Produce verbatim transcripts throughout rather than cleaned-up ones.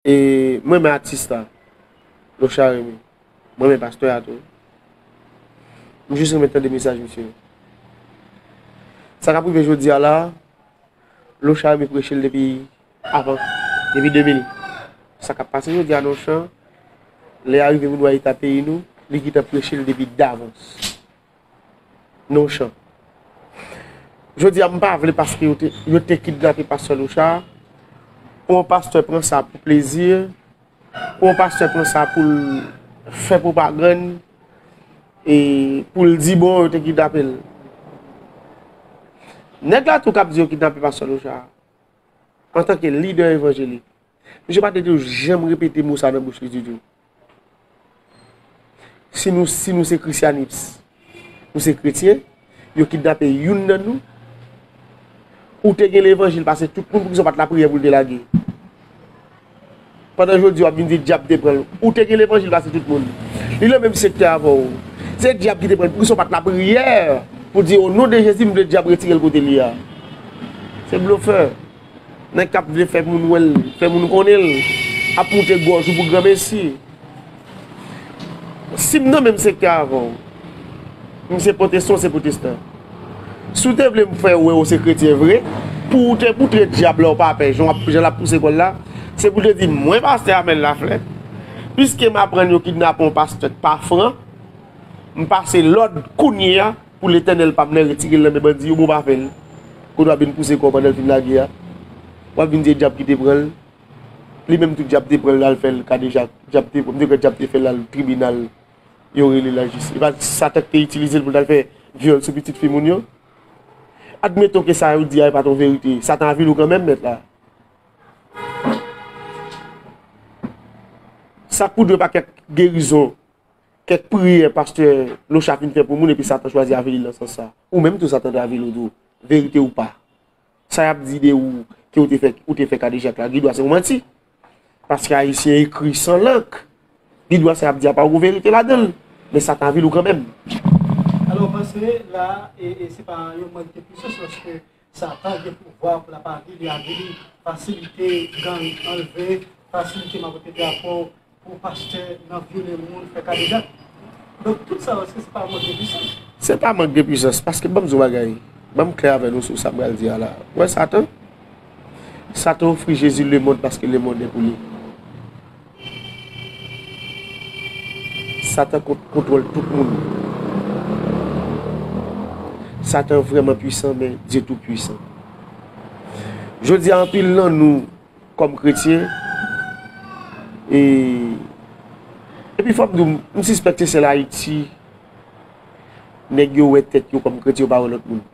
E mwen renmen atis la, Lochard Remy. Mwen renmen pastè a tou. M jis renmen tande mesaj misye. Sa k ap rive jodi a la, Lochard Remy preche l depi avan, depi de mil. Sa k ap pase jodi a nan Ochan, lè a rive pou nou al eta peyi nou, li gentan preche l depi davans. Nan Ochan. Jodi a, m pa vle paske yo te, yo te kidnape pastè Lochard, pou yon pastè pran sa pou plezi, pou yon pastè pran sa pou l fè pwopagann, e pou l di, bon, yo te kidnape l. Nèg la tou k ap di yo kidnape pastè Lochard, antanke lidè evanjelik, misye pa te dwe janm repete mo sa nan bouch li ditou. Si nou, si nou se krisyanis, nou se kretyen, yo kidnape youn nan nou, ou te gen levanjil pase tout moun, poukisa w pa t lapriyè pou l te lage? Pandan jodi a w ap vin di dyab te pran l, ou te gen levanjil pase tout moun. Li nan menm sektè avè w. Se dyab ki te pran l, poukisa w pa t lapriyè pou di, o non de Jezi, m vle dyab retire l kote li a? Se blofè. Nèg k ap vle fè moun wè l, fè moun konnen l, ap moute gòj ou pou granmesi. Si m nan menm sektè avè w, m se pwotestan, w se pwotestan. Si w te vle m fè w wè w se kretyen vre, pou w te moutre dyab la w pa pè, jan w ap, jan l ap pouse kò l la, se pou w te di, mwen pastè Amèl Laflè, piske m aprann yo kidnape yon pastè k pa fran, m pase lòd kounye a, pou Letènèl pa m nan retire l nan men bandi yo, bon, pa fè l. Kote w ap vin pouse kò w pandan l fin lage a. W ap vin di e dyab ki te pran l. Li menm tou dyab te pran l al fè l kadejak. Dyab te, m te kwè dyab te fè l al tribinal. Yo rele lajistis. E pa Satan ki te itilize l pou l t al fè vyòl sou pitit fi moun yo? Admeton ke sa yo di a e pa t yon verite. Satan a vin ou kanmenm, mèt la. Sa k pou dwe pa kèk gerizon, kèk priyè pastè Lochard fin fè pou moun, epi Satan chwazi avili l nan sans sa. Ou menm tou Satan te avili w tou, verite ou pa. Sa y ap di de ou ke ou te fè, ou te fè kadejak la, gen dwa se yon manti. Paske Ayisyen ekri san lank. Gen dwa sa y ap di a pa yon verite ladan l. Men Satan avili w kanmenm. Alò, w panse la, e, e se pa yon mank de pwisans, paske Satan gen pouvwa pou l ap avili, avili, fasilite gang anlve, fasilite m ap repete ankò pou pastè nan vyole moun, fè kadejak. Donk, tout sa yo, èske se pa mank de pwisans? Se pa mank de pwisans, paske ban m di w yon bagay. Ban m klè avè nou sou sa m pral di a la. Ou wè Satan? Satan ofri Jezi lemonn paske lemonn e pou li. Satan kont-, kontwòl tout moun. Satan vrèman pwisan, men Dye tou pwisan. Jodi a, anpil nan nou, kòm kretyen, e, epi fò m di w, m sispèk se sèl Ayiti, nèg yo wè tèt yo kòm kretyen, yo pa wè lòt moun.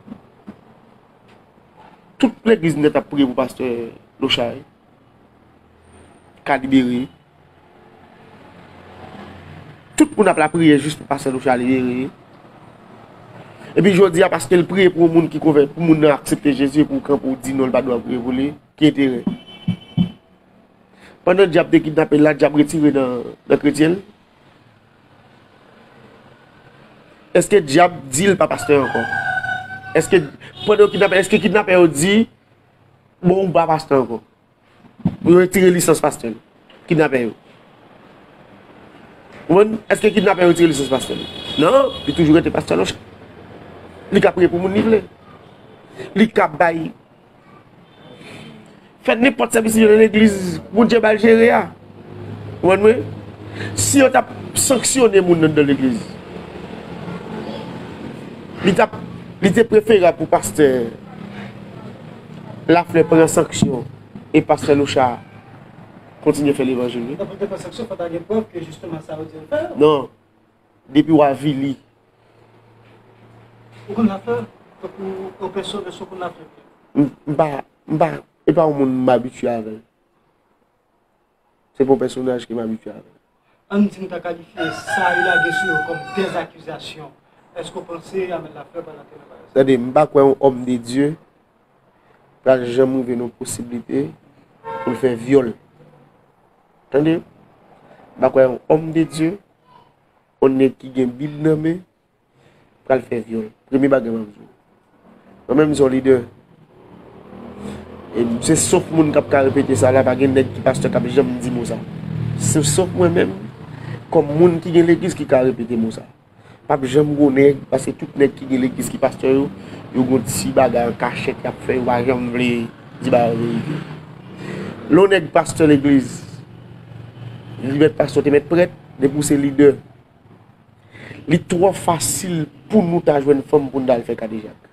Tout legliz nèt ap priye pou pastè Lochard ka libere. Tout moun ap lapriyè jis pou pastè Lochard libere. Epi jodi a, paske l priye pou yon moun ki konvè, pou moun nan aksepte Jezi, epi w kanpe w di non, l pa dwe priye pou li, ki enterè? Pandan dyab te kidnape l la, dyab retire nan, nan kretyen l? Èske dyab di l pa pastè ankò? Èske, pandan yo kidnape, èske kidnapè yo di, bon, ou pa pastè ankò? Yo retire lisans pastè l. Kidnapè yo. Ou konprann? Èske kidnapè yo retire lisans pastè l? Non, li toujou rete pastè Lochard. Li ka priye pou moun li vle. Li ka bay, fè nenpòt sèvis li nan legliz Bondye ba l jere a. Ou konprann mwen? Si yo t ap sanksyone moun anndan legliz, li t ap, li te preferab pou pastè Laflè pran sanksyon e pastè Lochard kontinye fè levanjil li. Nan pou te pran sanksyon, fò ta gen prèv ke jisteman sa yo di l fè. Non. Depi w avili. Ou konn Laflè? Tankou yon pèsonaj ou konn Laflè byen? M, m pa, m pa, e pa yon moun m abitye avè l. Se pa yon pèsonaj ke m abitye avè l. Ann di nou ta kalifye sa yo lage sou yo kòm dèzakizasyon. Èske w panse Amèl Laflè pral antre nan bagay sa? Tande, m pa kwè yon òm de Dye pral janm rive nan posiblite pou l fè vyòl. Tande, m pa kwè yon òm de Dye, yon nèg ki gen Bib nan men, pral fè vyòl. Premye bagay m ap di w. Mwen menm, m se yon lidè. E se sof moun k ap ka repete sa la, pa gen nèg ki pastè k ap janm di mo sa. Se sof mwen menm, kòm moun ki gen legliz, ki ka repete mo sa. P ap janm gwo nèg, paske tout nèg ki gen legliz ki pastè yo, yo gon ti bagay an kachèt y ap fè, yo pa janm vle di bagay verite. Lè yon nèg pastè legliz, li mèt pastè, te mèt prèt, depi w se lidè, li twò fasil pou nou ta jwenn fanm pou n ta al fè kadejak.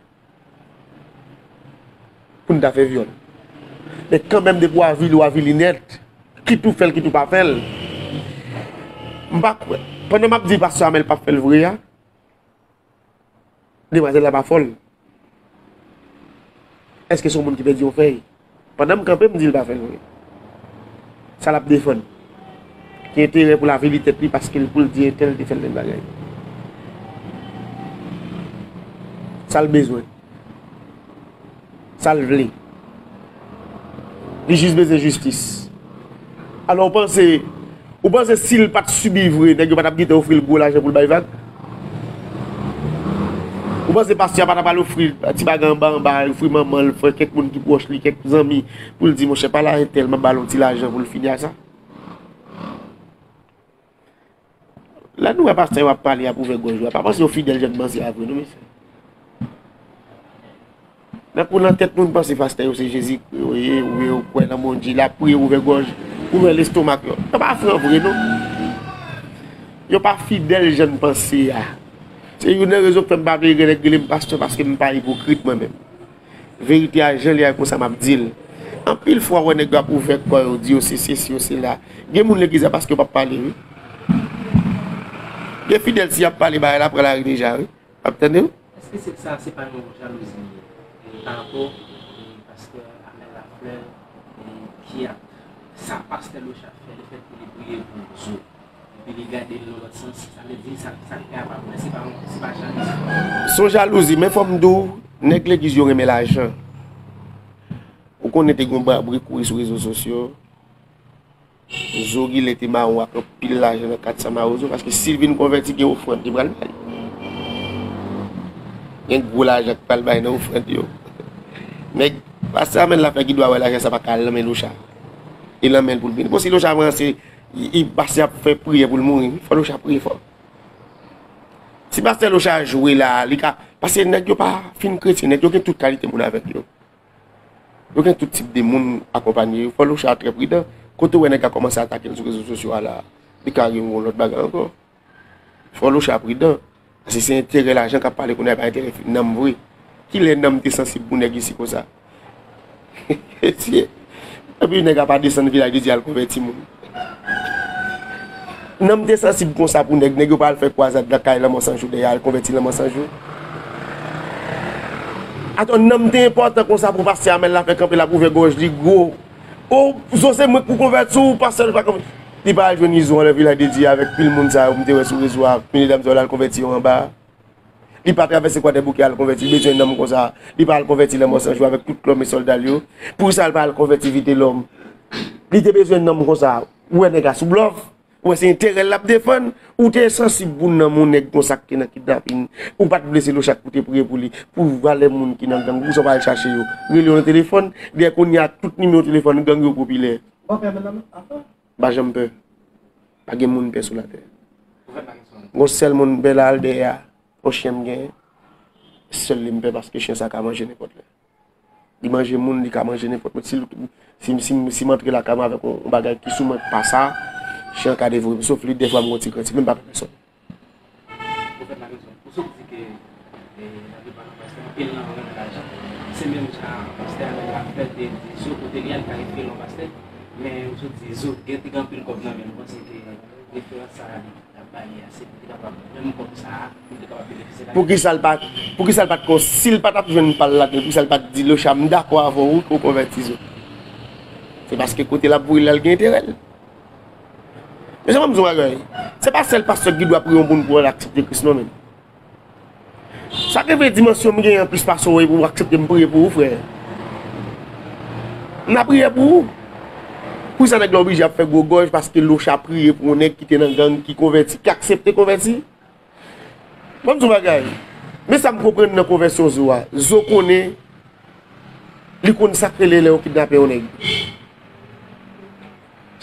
Pou n ta fè vyòl. Men kanmenm, depi w avili, w avili nèt. Kit ou fè l, kit ou pa fè l. M pa kwè. Pandan m ap di pastè Amèl p ap fè l vre a, demwazèl la pa fòl. Èske se yon moun ki pèdi yon fèy? Pandan m kanpe, m di l pa fè l vre. Sa l ap defann? Ki enterè pou l avili tèt li paske l, pou l di entèl te fè l tèl bagay? Sa l bezwen? Sa l vle? Li jis bezwen jistis. Alò, w panse, ou panse si l pa t sibi vre, nèg yo pa t ap gentan ofri l gwo lajan pou l bay vag? Ou panse pastè a pa t ap al ofri ti bagay anba anba, ofri manman l, fè kèk moun ki pwòch li, kèk zanmi, pou l di, monchè, pale a entèl, m ap ba l yon ti lajan pou l fini ak sa? Lè nou wè pastè yo ap pale, ap ouvè gòj yo, pa panse yo fidèl jan n panse a vre, non, mesye. Nan kou nan tèt nou, n panse pastè yo se Jezikri yo ye, oubyen yo kwè nan Bondye, l ap priye, ouvè gòj, ouvè lestomak yo. Yo pa fran vre, non. Yo pa fidèl jan n panse a. Se youn nan rezon k fè m pa vle gen nèg rele m pastè, paske m pa ipokrit mwen menm. Verite a jan li a, konsa m ap di l. Anpil fwa, w wè nèg yo ap ouvè kò yo, di yo se sesi, yo se la. Gen moun legliz la paske yo p ap pale, wi. Gen fidèl, si y ap pale, bagay la pran lari deja, wi. W ap tande, wi. Èske se sa, se pa yon jalouzi li ye? E pa rapò, e, pastè Amèl Laflè, e, ki ap, sa pastè Locha fè, lefètke li priye pou Zo. Epi li gade l nan lòt sans, sa vle di sa, sa k fè a pa bon, se pa, se pa jalouzi. Se yon jalouzi, men fò m di w, nèg legliz yo renmen lajan. Ou konnen te gen yon bri kouri sou rezo sosyo, Zo Gilè te mawon ak anpil lajan nan kat San Mawozo, paske si l vin konvèti, gen ofrann li pral bay. Gen gwo lajan k pral bay nan ofrann yo. Nèg, pastè Amèl Laflè ki dwe wè lajan sa pa ka al nan men Locha. E nan men l pou l vini. Bon, si Locha ranse, I, i, pastè ap fè priyè pou l mouri, wi. Fò Locha priye fò. Si pastè Locha jwe la, li ka, paske nèg yo pa fin kretyen, nèg yo gen tout kalite moun avèk yo. Yo gen tout tip de moun akonpanye yo. Fò Locha trè pridan. Kote w wè nèg la kòmanse atake l sou rezo sosyo a la, li ka gen yon lòt bagay ankò. Fò Locha pridan. Paske se enterè lajan k ap pale kounye a, pa enterè fi-, nanm vre. Kilè nanm te sansib pou nèg isi konsa? Mesye. Epi nèg la pa desann Vilaj de Dye al konvèti moun. Nanm te sansib konsa pou nèg, nèg yo pa al fè kwazad nan kay Lanmò San Jou dèyè, al konvèti Lanmò San Jou. Atò, nanm te enpòtan konsa pou pastè Amèl Laflè kanpe l ap ouvè gòj li gwo. O, Zo, se mwen k pou konvèti w, pastè, li pa konvèti. Li pa al jwenn Izo anlè Vilaj de Dye avèk pil moun sa yo m te wè sou rezo a, mesye dam sa yo al konvèti yo anba. Li pa travèse Kwadèboukè al konvèti, li bezwen nanm konsa. Li pa al konvèti Lanmò San Jou avèk tout klòm e sòlda l yo. Poukisa l pa al konvèti Vitelòm? Li te bezwen nanm konsa. Ou wè nèg la sou blòf. Ou wè se enterè l l ap defann. Ou te sansib pou nanm yon nèg konsa k te nan kidnapin. Ou pa t vle se Locha k pou te priye pou li. Pou valè moun ki nan gang, poukisa w pa al chache yo? Rele yo nan telefòn. Dèyè kounye a, tout nimewo telefòn gang yo popilè. Ou pa pè menm nan men? Apa? M pa janm pè. Pa gen moun m pè sou latè. Pwofèt la gen sou. Gon sèl moun m pè la, al dèyè a. Yon chen m genyen. Sèl li m pè paske chen sa ka manje nenpòt lè. Li manje moun, li ka manje nenpòt moun. Si, si, si, si m antre lakay mwen avèk yon, yon bagay ki sou mwen k pa sa, chen an ka devore m. Sof li, dèfwa m gon ti krentif, men m pa pè pèsòn. Pwofèt la gen sou. Ou sot di ke, e, laplipa nan pastè, anpil nan yo renmen lajan. Se menm jan pastè Amèl Laflè te di Zo kote li al, li ka refere l yon pastè. Men ou sot di Zo gen, te gen anpil kòb nan men l. Ou panse ke referans sa a li t ap ba li a, se pou li kapab, menm kòb sa a, pou li kapab benefisye lajan? Poukisa l pa, poukisa l pa t kon, si l pa t ap jwenn pa l ladan, poukisa l pa t di, Locha, m dakò avè w, wi, pou w konvèti Zo? Se paske kote l ap voye l la, l gen enterè l. Mezanmi, ban m di w yon bagay. Se pa sèl pastè ki gen dwa priye yon moun pou l aksepte Kris, non, menm. Sa k rive dimansyon m genyen plis pase w pou w aksepte m priye pou ou, frè. M ta priye pou ou. Poukisa nèg la oblije ap fè gwo gòj paske Locha priye pou yon nèg ki te nan gang, ki konvèti, ki aksepte konvèti? Ban m di w bagay. Men sa m konprann nan konvèsyon Zo a. Zo konnen Li konn sa k rele lè yo kidnape yon nèg.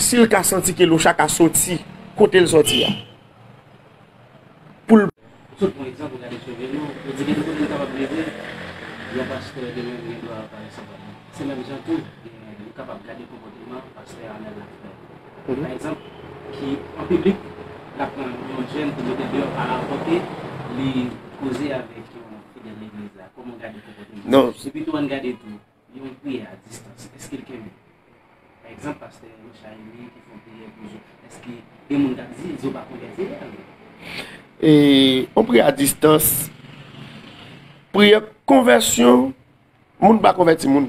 Si l ka santi ke Locha ka soti kote l sòti a, pou l Sot pran egzanp, ou gade cheve nou, ou di gen de kote nou kapab leve, yon pastè demen gen dwa pa resevwa nou. Se menm jan tou, gen, nou kapab gade konpòteman pastè Arnel Lafrè. Mhm. Pa egzanp, ki an piblik, l ap pran yon jèn pou mete l deyò, pa rapò ke li koze avèk yon fidèl legliz la. Kòman w gade konpòteman? Non. Epi tou, ann gade tou, yon priyè a distans, èske l kenbe? Pa egzanp, pastè Locha Emy ki fè yon priyè pou zo, èske gen moun k ap di zo pa konvèti vre? E, yon priyè a distans, priyè konvèsyon, moun pa konvèti moun.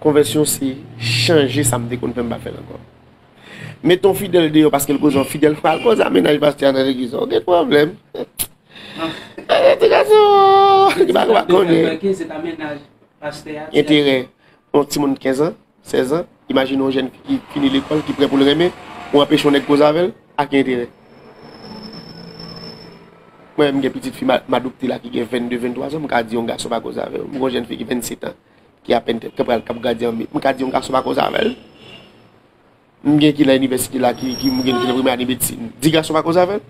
Konvèsyon se chanje sa m te konn fè, m pa fè l ankò. Mete yon fidèl deyò paske l koze yon fidèl, pral koze a mennaj pastè a nan legliz la, ou gen pwoblèm. Eh, ti gason, ki pa, pa konnen. Enterè. Yon timoun kenz an, sèz an, imajine yon jèn fi ki fini lekòl, ki prè pou l renmen, ou anpeche yon nèg koze avè l, a ki enterè? Mwen, m gen pitit fi m a, m adopte la ki gen vennde, venntwa zan, m ka di yon gason pa koze avè l. M gen yon jèn fi ki vennset an, ki apèn, k ap, k ap grandi an me. M ka di yon gason pa koze avè l. M gen ki nan inivèsite la, ki, ki m gen ki nan premyè ane medsin. Di gason pa koze avè l.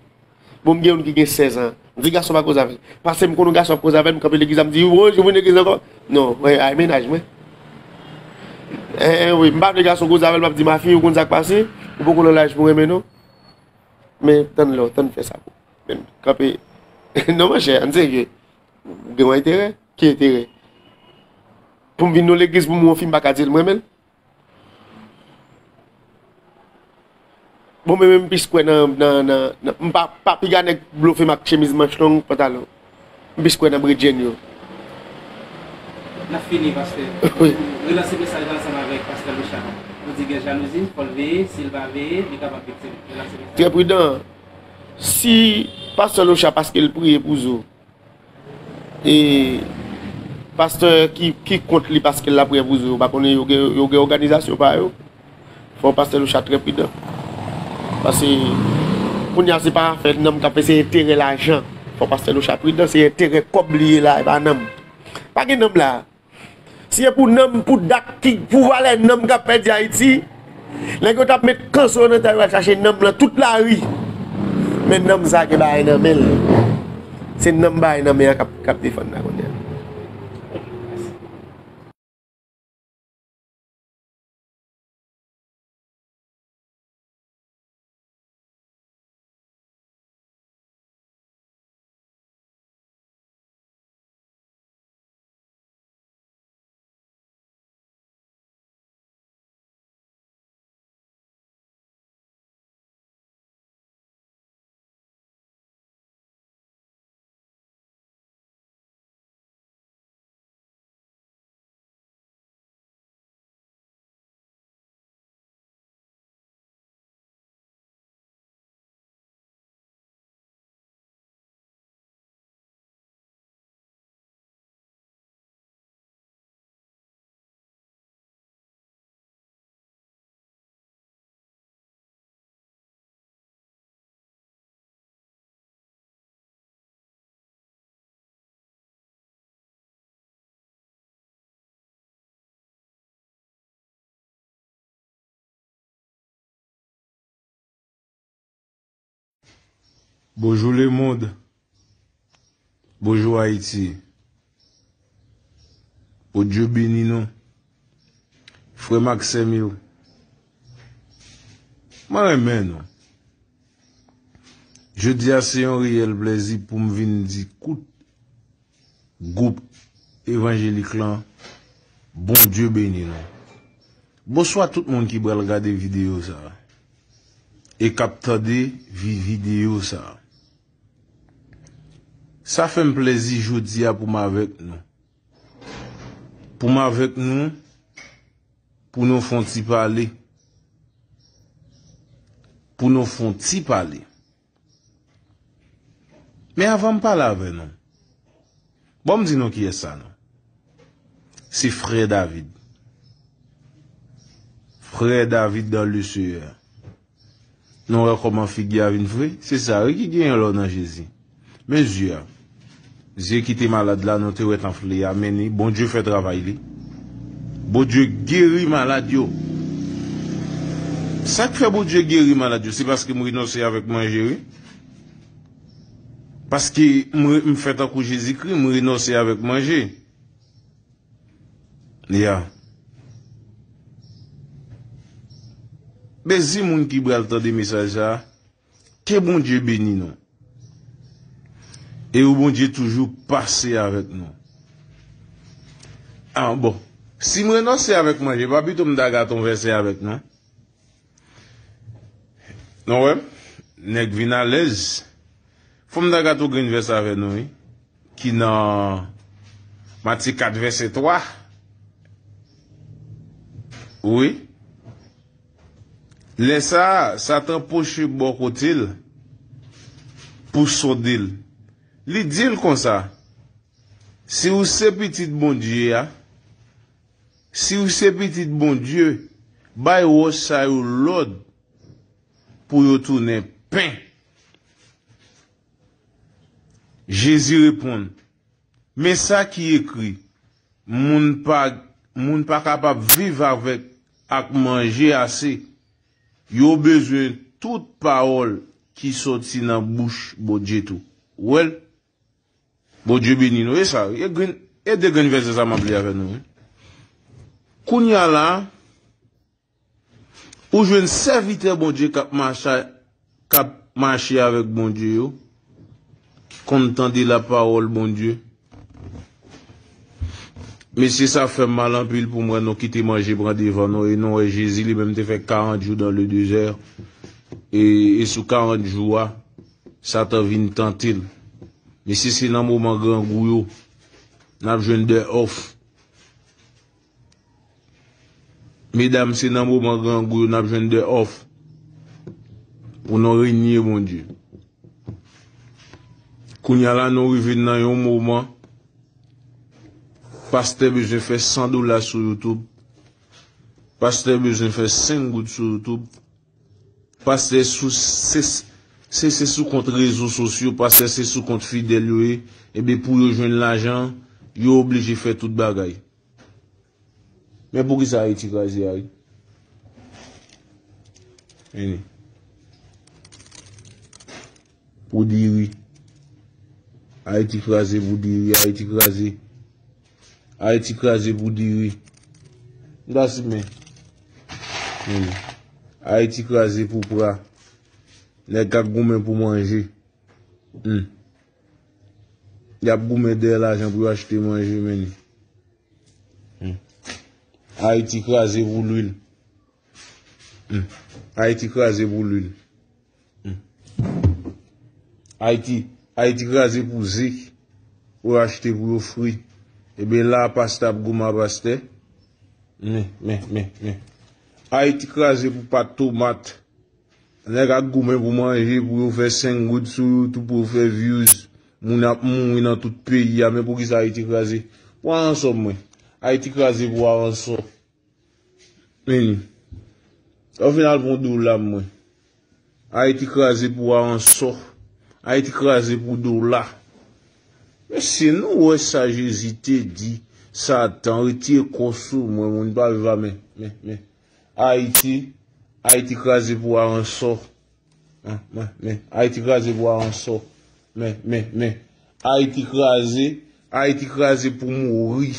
Bon, m gen youn ki gen sèz an. M di gason pa koze avè l. Paske m konn yon gason ap koze avè l, m kanpe legliz la, m di, "Woy, ou vin legliz ankò?" Non, wè, ay mennaj mwen. Eh, eh, wi, m pa vle gason koze avè l, m ap di, "Ma fille, ou konn sa k pase? Ou poko nan laj pou renmen non." Men, tann lè w, tann fè sa pou. Men, kanpe. Non, monchè, ann serye. Ou gen yon enterè? Ki enterè? Pou m vin nan legliz pou m wè yon fi, m pa ka di l m renmen l? Bon, men, men m plis kwè nan, nan, nan, nan, m pa, pa piga nèg blofe m ak chemiz manch long, pantalon. M plis kwè nan bredjenn yo. N ap fini, pastè. Wi. Relanse mesaj la ansanm avèk pastè Locha. Ou di gen jalouzi, fò l veye, si l pa veye, li kapab viktim. Relanse mesaj. Trè pridan. Si pastè Locha, paske l priye pou zo, e pastè ki, ki kont li paske l la priyè pou zo, ou pa konnen yo gen, yo gen òganizasyon pa yo? Fò pastè Locha trè pridan. Paske kounye a se pa afè nanm k ap fè, se enterè lajan. Fò pastè Locha pridan, se enterè kòb li ye la, e pa nanm. Pa gen nanm la. Si e pou nanm, pou dak ki, pou valè nanm k ap pèdi Ayiti, nèg yo t ap met kanson yo nan tè yo al chache nanm nan tout lari. Men nanm sa gen bagay nan men l. Se nanm bagay nan men an k ap, k ap defann la kounye a. Bonjou lemonn. Bonjou Ayiti. Bondye beni nou. Frè m ak sè m yo, mwen renmen nou. Jodi a se yon reyèl plèzi pou m vin di kout gwoup evanjelik lan, Bondye beni nou. Bonswa tout moun ki pral gade videyo sa a e k ap tande vi-, videyo sa a. Sa fè m plèzi jodi a pou m avèk nou. Pou m avèk nou, pou nou fè yon ti pale. Pou nou fè yon ti pale. Men avan m pale avè nou, bon, m di nou kiyès sa non. Se frè David. Frè David dans le Seigneur. Nou wè kòman figi a vin fre? Se sa wi ki genyen lè w nan Jezi. Men zye a. Zye ki te malad la, nou te wè t anfle a, men ni Bondye fè travay li. Bondye geri malad yo. Sa k fè Bondye geri malad yo, se paske m renonse avèk manje, wi. Paske m, re- m fè tankou Jezikri, m renonse avèk manje. Ya. Bezi moun ki pral tande mesaj sa, ke Bondye beni nou. E ou Bondye toujou pase avèk nou. Ah, bon. Si m renonse avèk manje, pa pito m ta gate yon vèsè avèk nou? Non, wè, nèg vin alèz. Fò m ta gate yon grenn vèsè avè nou, wi. Ki nan Matye kat vèsè twa. Wi. Lè sa a, Satan pwoche bò kote l pou sonde l. Li di l konsa, si w se pitit Bondye a, si w se pitit Bondye, bay wòch sa yo lòd pou yo tounen pen. Jezi reponn, men sa ki ekri, moun pa, moun pa kapab viv avèk, ak manje ase. Yo bezwen tout pawòl ki soti nan bouch Bondye tou. Ou wè l? Bondye beni nou. E sa, e grenn, e de grenn vèsè sa m ap li avè nou, wi. Kounye a la, ou jwenn sèvitè Bondye k ap mache, k ap mache avèk Bondye yo, ki konn tande lapawòl Bondye. Mesye, sa fè m mal anpil pou m wè nou kite manje pran devan nou, e nou wè Jezi li menm te fè karant jou dans le désert. E, e sou karant jou a, Satan vin tante l. Mesye, se nan moman grangou yo n ap jwenn de òf. Medam, se nan moman grangou yo n ap jwenn de òf pou nou renye Bondye. Kounye a la, nou rive nan yon moman, pastè bezwen fè san dola sou YouTube. Pastè bezwen fè senk goud sou YouTube. Pastè sou, se, se, se sou kont rezo sosyo, pastè se sou kont fidèl yo ye. Ebyen, pou yo jwenn lajan, yo oblije fè tout bagay. Men poukisa Ayiti kraze a, wi? Vini. Pou diri. Ayiti kraze pou diri, Ayiti kraze. Ayiti kraze pou diri. M ta simen. Vini. Ayiti kraze pou pra. Nèg k ap goumen pou manje. Hmm. Y ap goumen dèyè lajan pou yo achte manje, men. Hmm. Ayiti kraze pou lwil. Hmm. Ayiti kraze pou lwil. Hmm. Ayiti, Ayiti kraze pou ze. Pou yo achte pou yo fri. Ebyen la, pastè ap goumen a pastè. Men, men, men, men. Ayiti kraze pou pat tomat. Nèg ap goumen pou manje, pou yo fè senk goud sou YouTube, pou yo fè views. Moun ap mouri nan tout peyi a, men poukisa Ayiti kraze? Pou aransò mwen. Ayiti kraze pou aransò. Men, sa w fin al pran dola mwen. Ayiti kraze pou aransò. Ayiti kraze pou dola. Mesye, nou wè sa Jezi te di, Satan, retire kò sou mwen, moun pa viv a men, men, men. Ayiti, Ayiti kraze pou aransò. Men, men, men. Ayiti kraze pou aransò. Men, men, men. Ayiti kraze, Ayiti kraze pou mouri.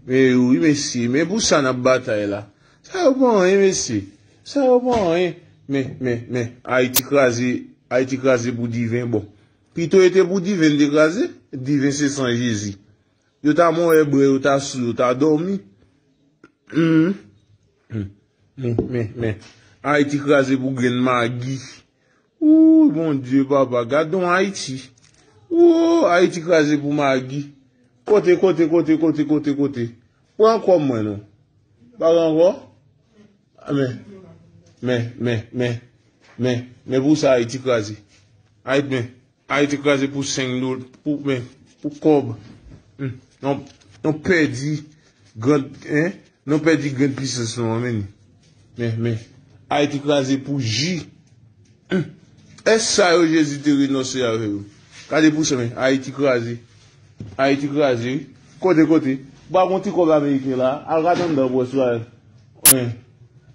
Men wi, mesye, men pou sa n ap batay la. Sa yo pa anyen, mesye. Sa yo pa anyen. Men, men, men. Ayiti kraze, Ayiti kraze pou diven. Bon. Pito e te pou diven te kraze. Diven se san Jezi. Yo ta mòye brè, yo ta sou, yo ta dòmi. Hmm. Hmm. Men, men, men. Ayiti kraze pou grenn magi. Ooh, Bondye, papa, gad on Ayiti. Ooh, Ayiti kraze pou magi. Kote, kote, kote, kote, kote, kote? Pran kòb mwen non. Pa gen ankò? Men, men, men, men, men, men pou sa Ayiti kraze. Ayiti, men, Ayiti kraze pou senk dola, pou, men, pou kòb. Hmm. Non, non pèdi gran, en? Non pèdi grenn pisans nou an, men. Men, men. Ayiti kraze pou ji. Hmm. Èske sa yo Jezi te renonse avè yo? Gade pou sa, men. Ayiti kraze. Ayiti kraze, wi. Kote, kote? Ou pa gon ti kòb ameriken la? Al gade anndan pou wè si w a. Men,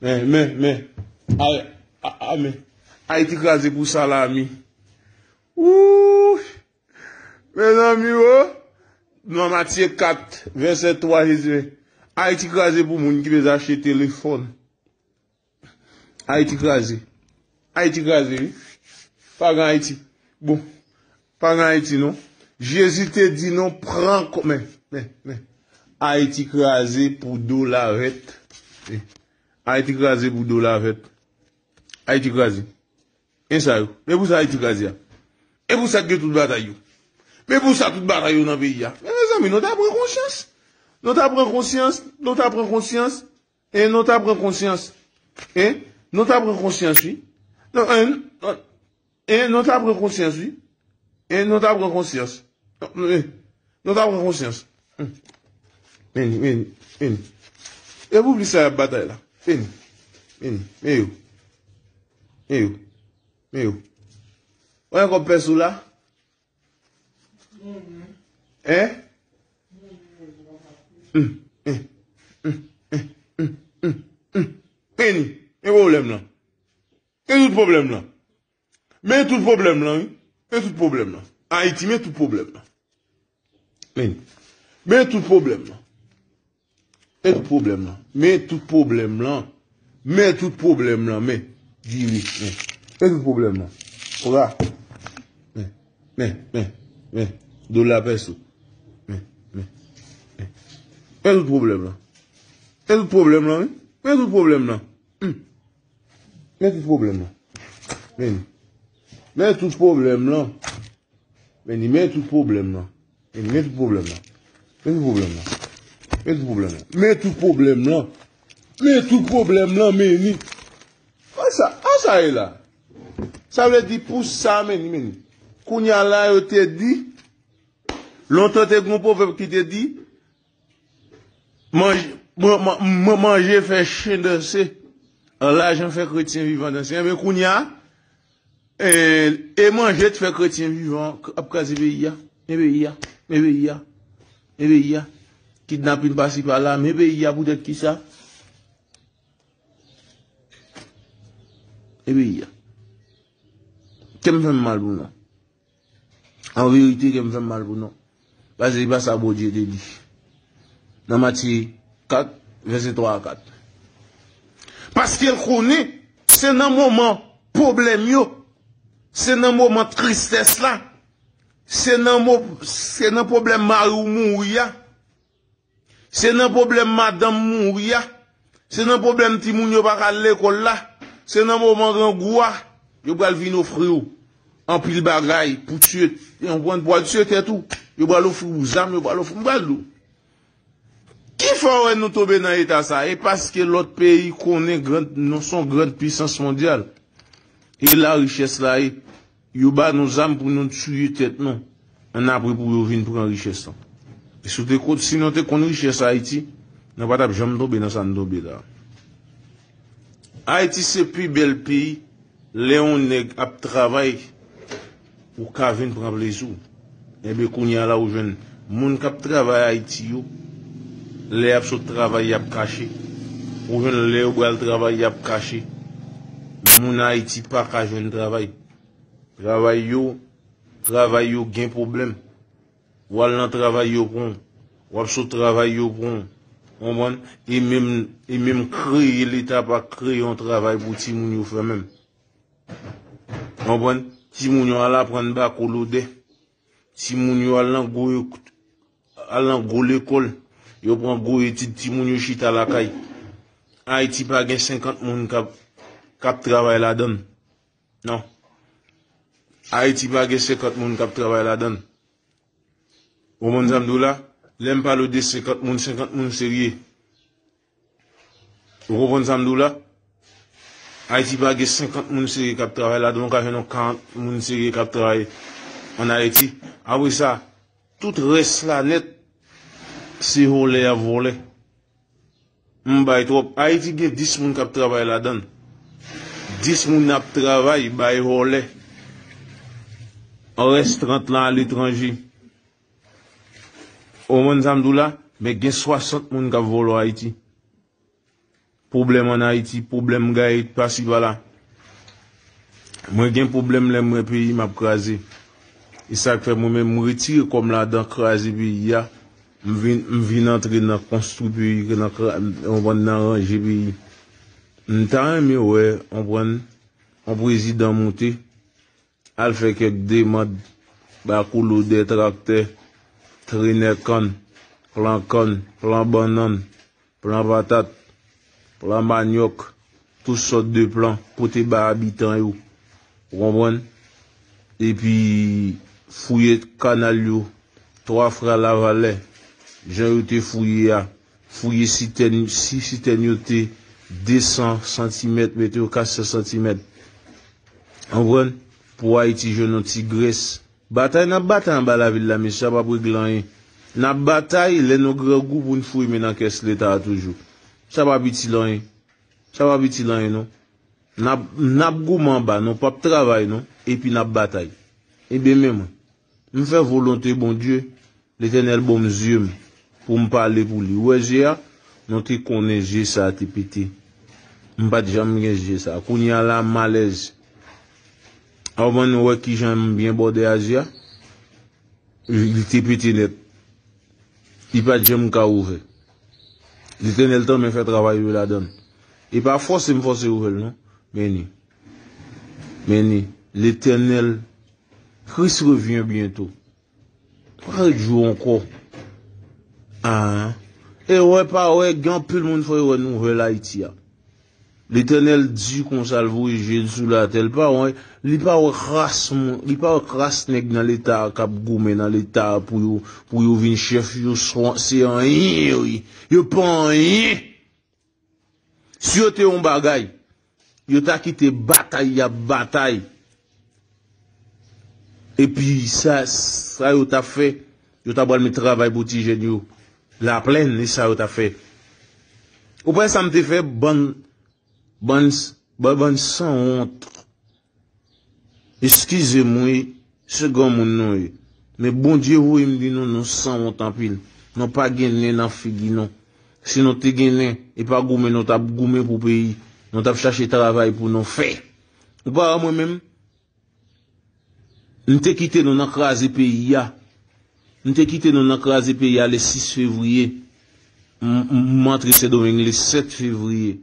men, men, men. Ay, a, a, men. Ayiti kraze pou salami. Wouy! Mezanmi, o! Nan Matye kat, vèsè twa, Jezi. Ayiti kraze pou moun ki bezwen achte telefòn. Ayiti kraze. Ayiti kraze, wi. Pa gen Ayiti. Bon, pa gen Ayiti, non. Jezi te di, non, pran kò-, men, men, men. Ayiti kraze pou dola vèt. Men. Ayiti kraze pou dola vèt. Ayiti kraze. E sa yo. Men pou sa Ayiti kraze a. E pou sa k gen tout batay yo. Men pou sa tout batay yo nan peyi a. Men mezanmi, nou ta pran konsyans. Nou ta pran konsyans. Nou ta pran konsyans. E nou ta pran konsyans. E nou ta pran konsyans, wi. Non, e, non, e nou ta pran konsyans, wi. E nou ta pran konsyans. E nou ta pran konsyans. Hmm. Meni, meni, meni. E pou plis sa y ap batay la. Meni, meni, men yo. Men yo. Men yo. Wè kòb pès ou la? Hein? Hmm, hmm, hmm, hmm, hmm, hmm, hmm. Meni, men pwoblèm lan. Men tout pwoblèm lan. Men tout pwoblèm lan, wi. Men tout pwoblèm lan. Ayiti, men tout pwoblèm lan. Men, men tout pwoblèm lan. Men tout pwoblèm lan. Men tout pwoblèm lan. Men tout pwoblèm lan. Men, vire. Men, men tout pwoblèm lan. Pra. Men, men, men, men. Dola pèso. Men, men, men. Men tout pwoblèm lan. Men tout pwoblèm lan, wi. Men tout pwoblèm lan. Hmm. Men tout pwoblèm lan. Men, men tout pwoblèm lan. Men, men tout pwoblèm lan. Men, men tout pwoblèm lan. Men tout pwoblèm lan. Men tout pwoblèm lan. Men tout pwoblèm lan. Men tout pwoblèm lan, men ni. An sa, an sa e la. Sa vle di pou sa, men ni, men ni. Kounye a la, yo te di, lontan te gen yon pwovèb ki te di, manje, man-, man-, man-, manje fè chen danse, lajan fè kretyen vivan danse. Enben, kounye a, E, e manje t fè kretyen vivan k-, ap kraze peyi a. Men peyi a. Men peyi a. Men peyi a. Kidnapin pasi pa la. Men peyi a poutèt kisa? Men peyi a. Kè m fè m mal pou nou. An verite, kè m fè m mal pou nou. Paske se pa sa Bondye te di. Nan Matye kat, vèsè twa a kat. Paske l konnen, se nan moman pwoblèm yo, se nan moman tristès la, se nan mo-, se nan pwoblèm mari w mouri a, se nan pwoblèm madanm mouri a, se nan pwoblèm timoun yo pa ka al lekòl la, se nan moman grangou a, yo pral vin ofri w anpil bagay pou tiye, konprann, pou al tiye tèt ou. Yo pral ofri w zam, yo pral ofri w, m pral di w. Ki fè w wè nou tonbe nan eta sa? E paske lòt peyi konnen grand, nou se yon grand pwisans mondyal. E la richès la ye. Yo ba nou zam pou nou tiye tèt nou. Annapre pou yo vin pran richès lan. E si w te konn, si nou te konn richès Ayiti, nou pa t ap janm tonbe nan sa n tonbe la. Ayiti se pi bèl peyi lè yon nèg ap travay ou ka vin pran plezi w. Enben, kounye a la, ou jwenn moun k ap travay Ayiti yo, lè y ap sot travay, y ap kache. Ou jwenn lè yo pral travay, y ap kache. Moun Ayiti pa ka jwenn travay. Travay yo, travay yo gen pwoblèm. W al nan travay, yo pran w. W ap sot travay, yo pran w. Konprann? E menm, e menm kreye, Leta pa kreye yon travay pou timoun yo fè menm. Konprann? Timoun yo al aprann bako lodè. Timoun yo al nan gwo, al nan gwo lekòl. Yo pran gwo etid, timoun yo chita lakay. Ayiti pa gen senkant moun k ap, k ap travay ladan l. Non. Ayiti pa gen senkant moun k ap travay ladan l. Ou konprann sa m di w la? Lè m pale w de senkant moun, senkant moun serye. Ou konprann sa m di w la? Ayiti pa gen senkant moun serye k ap travay ladan l, ou ka jwenn yon karant moun serye k ap travay ann Ayiti. Apre sa, tout rès la nèt, se vòlè y ap vòlè. M bay twòp. Ayiti gen dis moun k ap travay ladan l. Dis moun ap travay, bay vòlè. Rès trant lan aletranje. Ou konprann sa m di w la? Men gen swasant moun k ap vòlò Ayiti. Pwoblèm ann Ayiti, pwoblèm gay pasi pala. Mwen gen pwoblèm lè m wè peyi m ap kraze. E sa k fè mwen menm m retire kò m ladan kraze peyi a. M vin, m vin antre nan konstwi peyi, nan kra-, w konprann, nan ranje peyi. M ta renmen wè, w konprann, yon prezidan moute, al fè kèk demann ba koulodè traktè, trenè kann, plan kann, plan bannann, plan patat, plan manyòk, tout sòt de plan, pote ba abitan yo. Ou konprann? Epi fouye kanal yo, twa frè Lavalè, jan yo te fouye a, fouye sitèn, si sitèn yo te de san santimèt, mete yo kat san santimèt. Konprann? Pou Ayiti jwenn yon ti grès. Batay n ap batay anba lavil la, mesye, sa p ap regle anyen. N ap batay lè nou grangou pou n foure men nan kès Leta a toujou. Sa p ap itil anyen. Sa p ap itil anyen, non. N ap, n ap goumen anba, nou p ap travay, non. Epi n ap batay. Ebyen, men mwen. M fè volonte Bondye. Letènèl ban m zye m pou m pale pou li. Ou wè zye a? Nou te konnen zye sa a te pete. M pa t janm gen zye sa a. Kounye a la, m alèz. Avan nou wè kijan m byen bòde a zye a. Li te pete nèt. Li pa t janm ka ouvè. Letènèl tanmen fè travay yo ladan l. E pa fòse m fòse ouvè l, non. Men ni. Men ni. Letènèl, Christ revient bientôt. Pa ret jou ankò. Ah. E wè pa wè, gen anpil moun fò yo wè nouvèl Ayiti a. Letènèl di konsa, l voye je l sou latè, l pa wè, li pa wè kras moun, li pa wè kras nèg nan Leta a k ap goumen nan Leta a pou yo, pou yo vin chèf, yo swa, se anyen yo ye. Yo pa anyen. Si yo te yon bagay, yo ta kite batay y ap batay. Epi sa, sa yo t ap fè, yo ta pral met travay pou ti jèn yo. Laplèn, e sa yo t ap fè. Ou pa wè sa m te fè, bann, bann, bann, bann sanwont. Eskize m wi, se granmoun nou ye. Men Bondye voye m di nou, nou sanwont anpil. Nou pa gen nen nan figi nou. Si nou te gen nen, e pa goumen nou t ap goumen pou peyi. Nou t ap chache travay pou nou fè. Ou pa wè mwen menm? M te kite nou nan kraze peyi a. M te kite nou nan kraze peyi a le sis fevriye. M, m, m antre Sendomeng le sèt fevriye.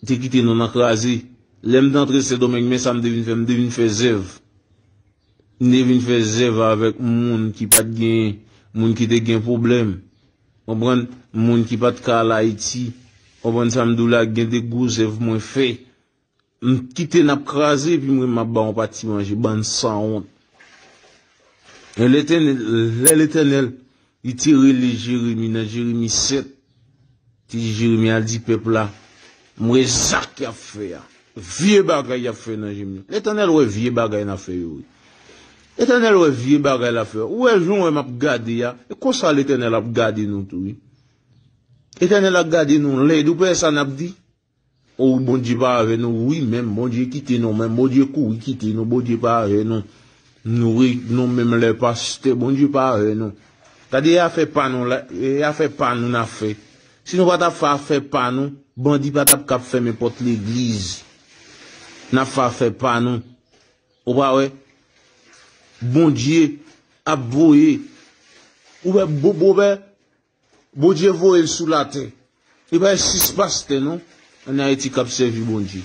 M te kite nou nan kraze. Lè m te antre Sendomeng, men sa m te vin fè, m te vin fè zèv. M te vin fè zèv avèk moun ki pa t gen, moun ki te gen pwoblèm. Konprann? Moun ki pa t ka al Ayiti. Konprann sa m di w la, gen de gwo zèv mwen fè. M kite n ap kraze, epi mwen m ap ba yon pati manje, bann sanwont. E Letènèl, lè Letènèl, li te rele Jeremi nan Jeremi sèt, te di Jeremi al di pèp la, m wè zak y ap fè a. Vye bagay y ap fè nan je m yo. Letènèl wè vye bagay n ap fè yo, wi. Letènèl wè vye bagay l ap fè. Ou wè jan w wè m ap gade a, e konsa Letènèl ap gade nou tou, wi. Letènèl ap gade nou lèd, ou pa wè sa n ap di? O, Bondye pa avè nou, wi, menm Bondye kite nou, menm Bondye kouri kite nou, Bondye pa avè nou. Nou, wi, nou menm lè pastè, Bondye pa avè nou. Gade afè pa nou la, e afè pa nou n ap fè. Si nou pa t ap fè afè pa nou, bandi pa t ap kab fèmen pòt legliz. N ap fè afè pa nou. Ou pa wè? Bondye ap voye. Ou wè, bo-, bo-, wè, Bondye voye l sou latè. Li pa gen sis pastè non, ann Ayiti k ap sèvi Bondye.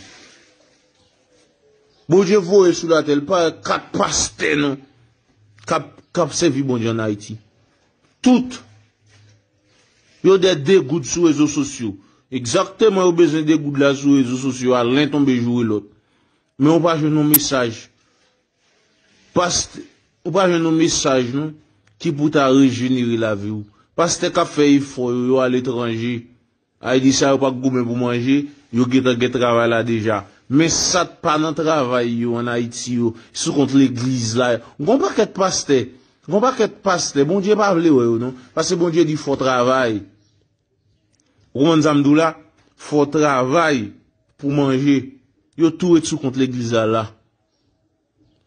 Bondye voye l sou latè, li pa gen kat pastè non, k ap, k ap sèvi Bondye ann Ayiti. Tout yo dè degoud sou rezo sosyo. Egzakteman, yo bezwen degoud la sou rezo sosyo a, len tonbe joure lòt. Men ou pa jwenn yon mesaj. Pastè, ou pa jwenn yon mesaj non, ki pou ta rejenere lavi w. Pastè k ap fè efò yo, yo aletranje. Ayiti sa yo pa goumen pou manje, yo gentan gen travay la deja. Men sa t pa nan travay yo ann Ayiti yo, sou kont legliz la. Gon pakèt pastè, gon pakèt pastè, Bondye pa vle wè yo non. Paske Bondye di fò travay. Ou konprann sa m di w la? Fò travay pou manje. Yo tou ret sou kont legliz la la.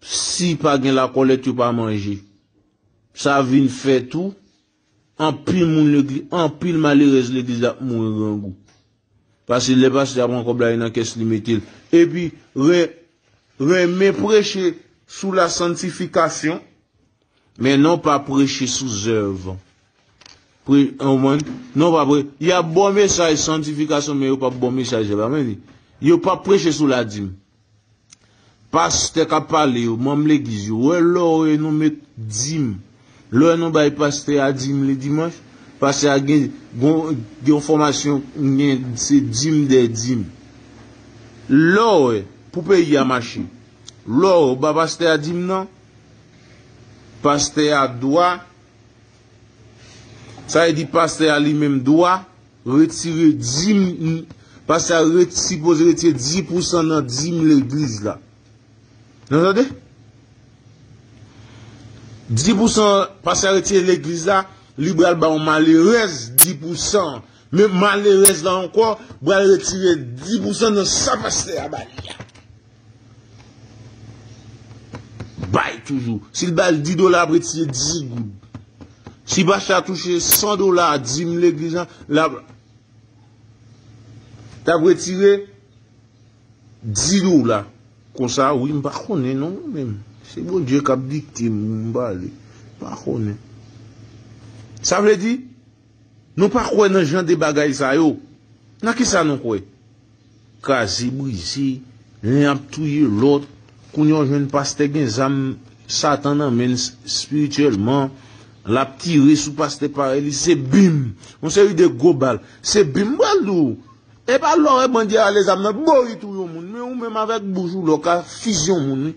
Si pa gen lakòlèt, yo pa manje. Sa vin fè tou, Anpil moun legliz, anpil malerèz legliz ap mouri grangou. Paske lè pastè a pran kòb la, li nan kès li mete l. Epi, ren, renmen preche sou la santifikasyon, men non pa preche sou zèv. Pre, konprann? Non pa pre, y ap ba w mesaj santifikasyon, men yo p ap ba w mesaj zèv la, men li. Yo p ap preche sou ladim. Pastè k ap pale yo, manm legliz yo, wè lè w wè nou met dim, lè w wè nou bay pastè a dim li dimanch, pastè a gen, gen, gen yon fòmasyon, gen, se dim dè dim. Lè w wè, pou peyi a mache, lè w wè, ou ba pastè a dim nan, pastè a dwa, sa vle di pastè a li menm dwa retire dim, pastè a ret, sipoze retire dis pousan nan dim legliz la. Nou tande? Dis pousan pastè a retire legliz la, li pral ba yon malerèz dis pousan. Men malerèz la ankò, pral retire dis pousan nan sa pastè a ba li a. Bay toujou. Si l ba l dis dola, ap retire dis goud. Si pastè a touche san dola dim legliz la, l ap, t ap retire dis dola. Konsa, wi, m pa konnen non, mwen menm. Se Bondye k ap dikte m, m pale. M pa konnen. Sa vle di, nou pa kwè nan jan de bagay sa yo. Nan ki sa nou kwè? Kraze, brize, len ap touye lòt. Kounye a w jwenn pastè gen zam Satan nan men l s-, espirityèlman. L ap tire sou pastè parèy li, se bim. Yon seri de gwo bal. Se bim, m pral di w. E pa lè w wè bandi a rale zam nan, bo, li touye yon moun. Men ou menm avèk bouch ou la, w ka fize yon moun, wi.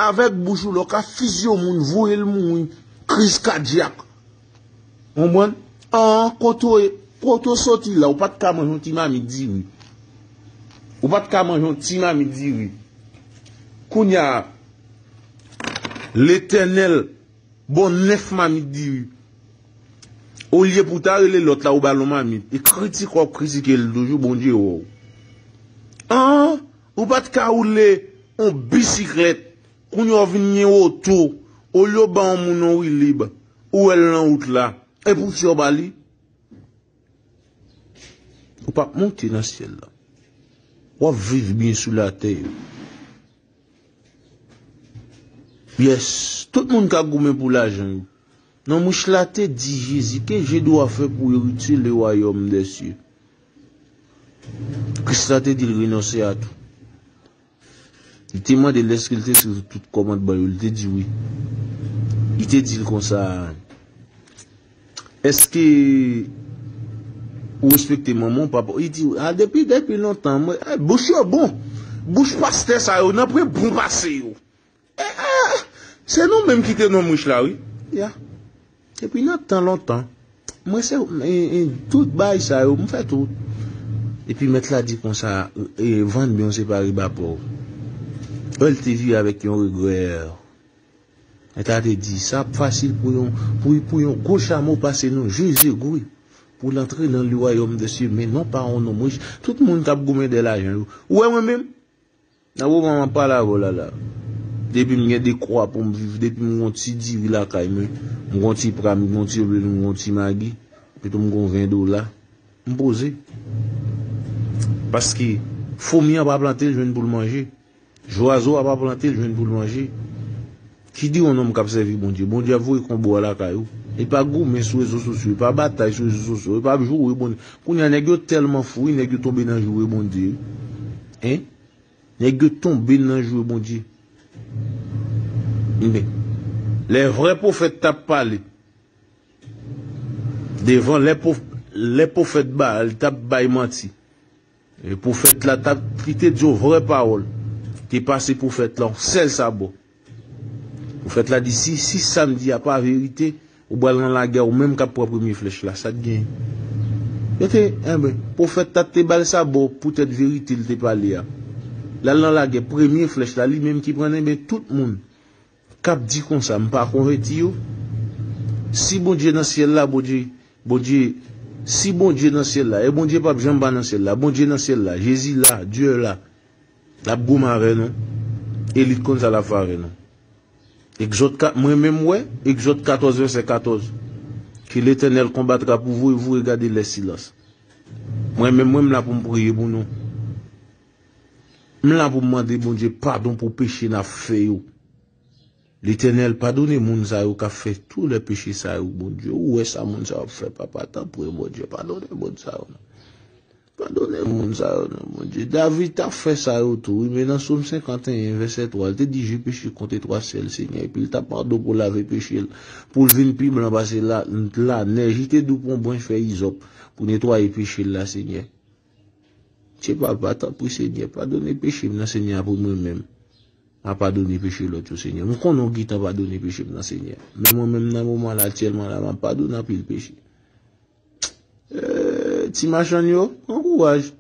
Avèk bouch ou la, w ka fize yon moun, voye l mouri. Kriz kadyak. Konprann? An, kote w, kote w soti la, ou pa t ka manje yon ti mamit diri. Ou pa t ka manje yon ti mamit diri. Kounye a, Letènèl ba w nèf mamit diri. Olye pou w ta rele lòt la, ou ba l yon mamit. E kritike w ap kritike l toujou, Bondye wè w. An, ou pa t ka woule yon bisiklèt. Kounye a w vin gen oto. Olye w ba yon moun yon wi lib, ou wè l nan wout la. E pou w sè w ba li. Ou p ap monte nan syèl la. W ap viv byen sou latè yo. Yes, tout moun k ap goumen pou lajan yo. Nonm rich la te di Jezi, que je dois faire pour hériter le royaume des cieux? Kris la te di l renonse a tou. Li te mande l èske l te swiv tout kòmandman yo. Li te di wi. Li te di l konsa, èske ou respekte manman w, papa w? Li di, a, depi, depi lontan, mwen, eh, bouch yo bon. Bouch pastè sa yo, nan pwen bon pase yo. Eh, eh, se nou menm ki te nonm rich la, wi. Ya. Depi nan tan lontan, mwen se, e, e, tout bagay sa yo, m fè tout. Epi mèt la di konsa, e, vann byen w separe ba pòv. Èl te vire avèk yon regrè. Mèt la te di, sa ap fasil pou yon, pou, pou yon gwo chamo pase nan je zegwi, pou l antre nan le royaume des cieux, men non pa yon nonm rich. Tout moun k ap goumen dèyè lajan yo. Ou wè mwen menm? Nan moman m ap pale avè w la, la. Depi m gen dekwa pou m viv, depi m gon ti diri lakay mwen, m gon ti pra, m gon ti lwil, m gon ti magi, epi tou m gon ven dola, m poze. Paske fomi an pa plante l jwenn pou l manje. Zwazo a pa plante l jwenn pou l manje. Ki di yon nonm k ap sèvi Bondye, Bondye ap voye konbo a lakay ou. E pa goumen sou rezo sosyo, e pa batay sou rezo sosyo, e pa joure Bondye. Kounye a nèg yo tèlman fou, wi, nèg yo tonbe nan joure Bondye, wi. Hein? Nèg yo tonbe nan joure Bondye. Men, lè vrè pwofèt t ap pale, devan lè pwof-, lè pwofèt Baal t ap bay manti, e pwofèt la t ap, ki te di yon vrè pawòl, te pase pwofèt la yon sèl sabò. Pwofèt la di, si, si sa m di a pa verite, ou pral nan lagè, ou menm k ap pran premye flèch la, sa t genyen? Yo te, enben, pwofèt la te ba l sabò poutèt verite l te pale a. L al nan lagè, premye flèch la, li menm ki pran l, enben, tout moun k ap di konsa, m pa konvèti yo. Si Bondye nan syèl la, Bondye, Bondye, si Bondye nan syèl la, e Bondye p ap janm pa nan syèl la, Bondye nan syèl la, Jezi la, Dye la, l ap goumen avè nou, e li t konn sa l ap fè avè nou. Egzòd kat, mwen menm m wè, Egzòd katòz, vèsè katòz. Que l'Éternel combattra pour vous et vous regarderez le silence. Mwen menm, mwen, m la pou m priye pou nou. M la pou m mande Bondye padon pou peche n ap fè yo. Letènèl, padone moun sa yo k ap fè tou lè peche sa yo, Bondye. Ou wè sa moun sa yo ap fè, papa, tanpri, Bondye, padone moun sa yo, non. Padone moun sa yo, non, Bondye. David t ap fè sa yo tou, wi, men nan Sòm senkanteyen, vèsè twa, l te di, Je péchis contre toi seul, Seigneur, epi l t ap mande w pou w lave peche l, pou l vin pi blan pase la, lanèj. Li te di w pran yon branch fèy izòp pou netwaye peche l la, Senyè. Se papa, tanpri, Senyè, padone peche m nan, Senyè, pou mwen menm. M a padone peche lòt yo, Senyè. M konnen w gentan padone peche m nan, Senyè. Men mwen menm, nan moman la, aktyèlman la, m ap padone anpil peche. Eh, ti machann yo, pran kouraj.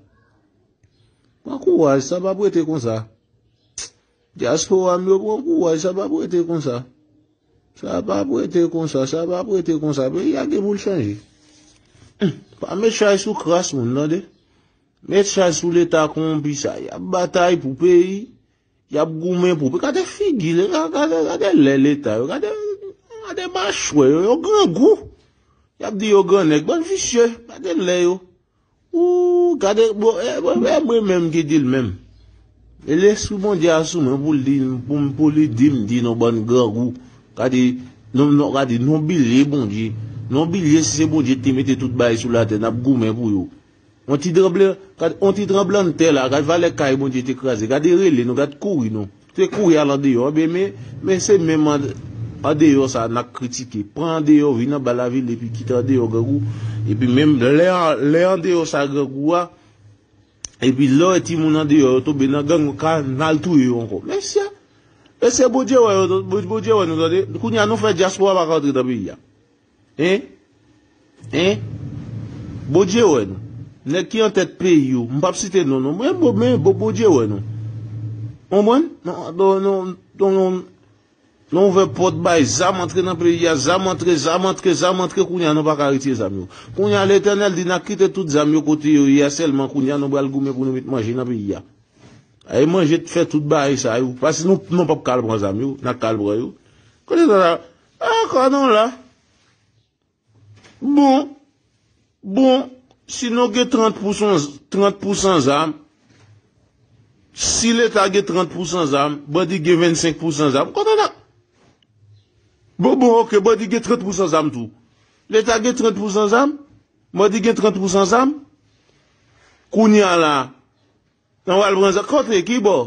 Pran kouraj, sa p ap rete konsa. Dyaspora m yo, pran kouraj, sa p ap rete konsa. Sa p ap rete konsa, sa p ap rete konsa. Peyi a gen pou l chanje. Hum, pa met chay sou kras moun, tande. Met chay sou Leta kowonpi sa. Y ap batay pou peyi, y ap goumen pou peyi. Gade figi, gade, gade lè Leta yo, gade, gade machwè yo, yo grangou. Y ap di yo grannèg, bann visye, gade lè yo. Ou gade, bon, e, e, e mwen menm ki di l menm. E Lespri Bondye a sou mwen pou l di, pou, pou li di m, di nou bann grangou. Gade, non, non, gade, non bilye Bondye. Non bilye si se Bondye ki te mete tout bagay sou latè, n ap goumen pou yo. On ti tranble, gade, on ti tranblanntè la, gade valè kay Bondye te kraze. Gade rele nou, gade kouri nou. Te kouri al andeyò, ebyen, men, men se menm an, andeyò sa a n ap kritike. Pran andeyò, vin anba lavil, epi kite andeyò grangou. Epi menm lè, lè andeyò sa a grangou a, epi lè w wè timoun andeyò yo tonbe nan gang, yo ka n al touye yo ankò. Mesye, mesye, Bondye wè yo, Bondye wè nou, tande. Kounye a, nou fè dyaspora pa ka antre nan peyi a. Hein? Hein? Bondye wè nou. Nèg ki an tèt peyi yo, m p ap site non, non. Men, bon, men, bon, Bondye wè nou. Konprann? Non, non, non, non, non, non ouvè pòt bay zam antre nan peyi a, zam antre, zam antre, zam antre, kounye a nou pa ka retire zam yo. Kounye a Letènèl di n a kite tout zam yo kote yo ye a, sèlman kounye a nou pral goumen pou nou met manje nan peyi a. Ay manje fè tout bagay sa yo, paske nou, nou p ap ka al pran zam yo, n a ka al pran yo. Kote sa la? Ankò non la. Bon, bon, si nou gen trant pousan, trant pousan zam, si Leta gen trant pousan zam, bandi gen vennsenk pousan zam, kote n ap? Bon, bon, oke, bandi gen trant pousan zam tou. Leta gen trant pousan zam, bandi gen trant pousan zam. Kounye a la, nou pral pran zam, kote, ki bò?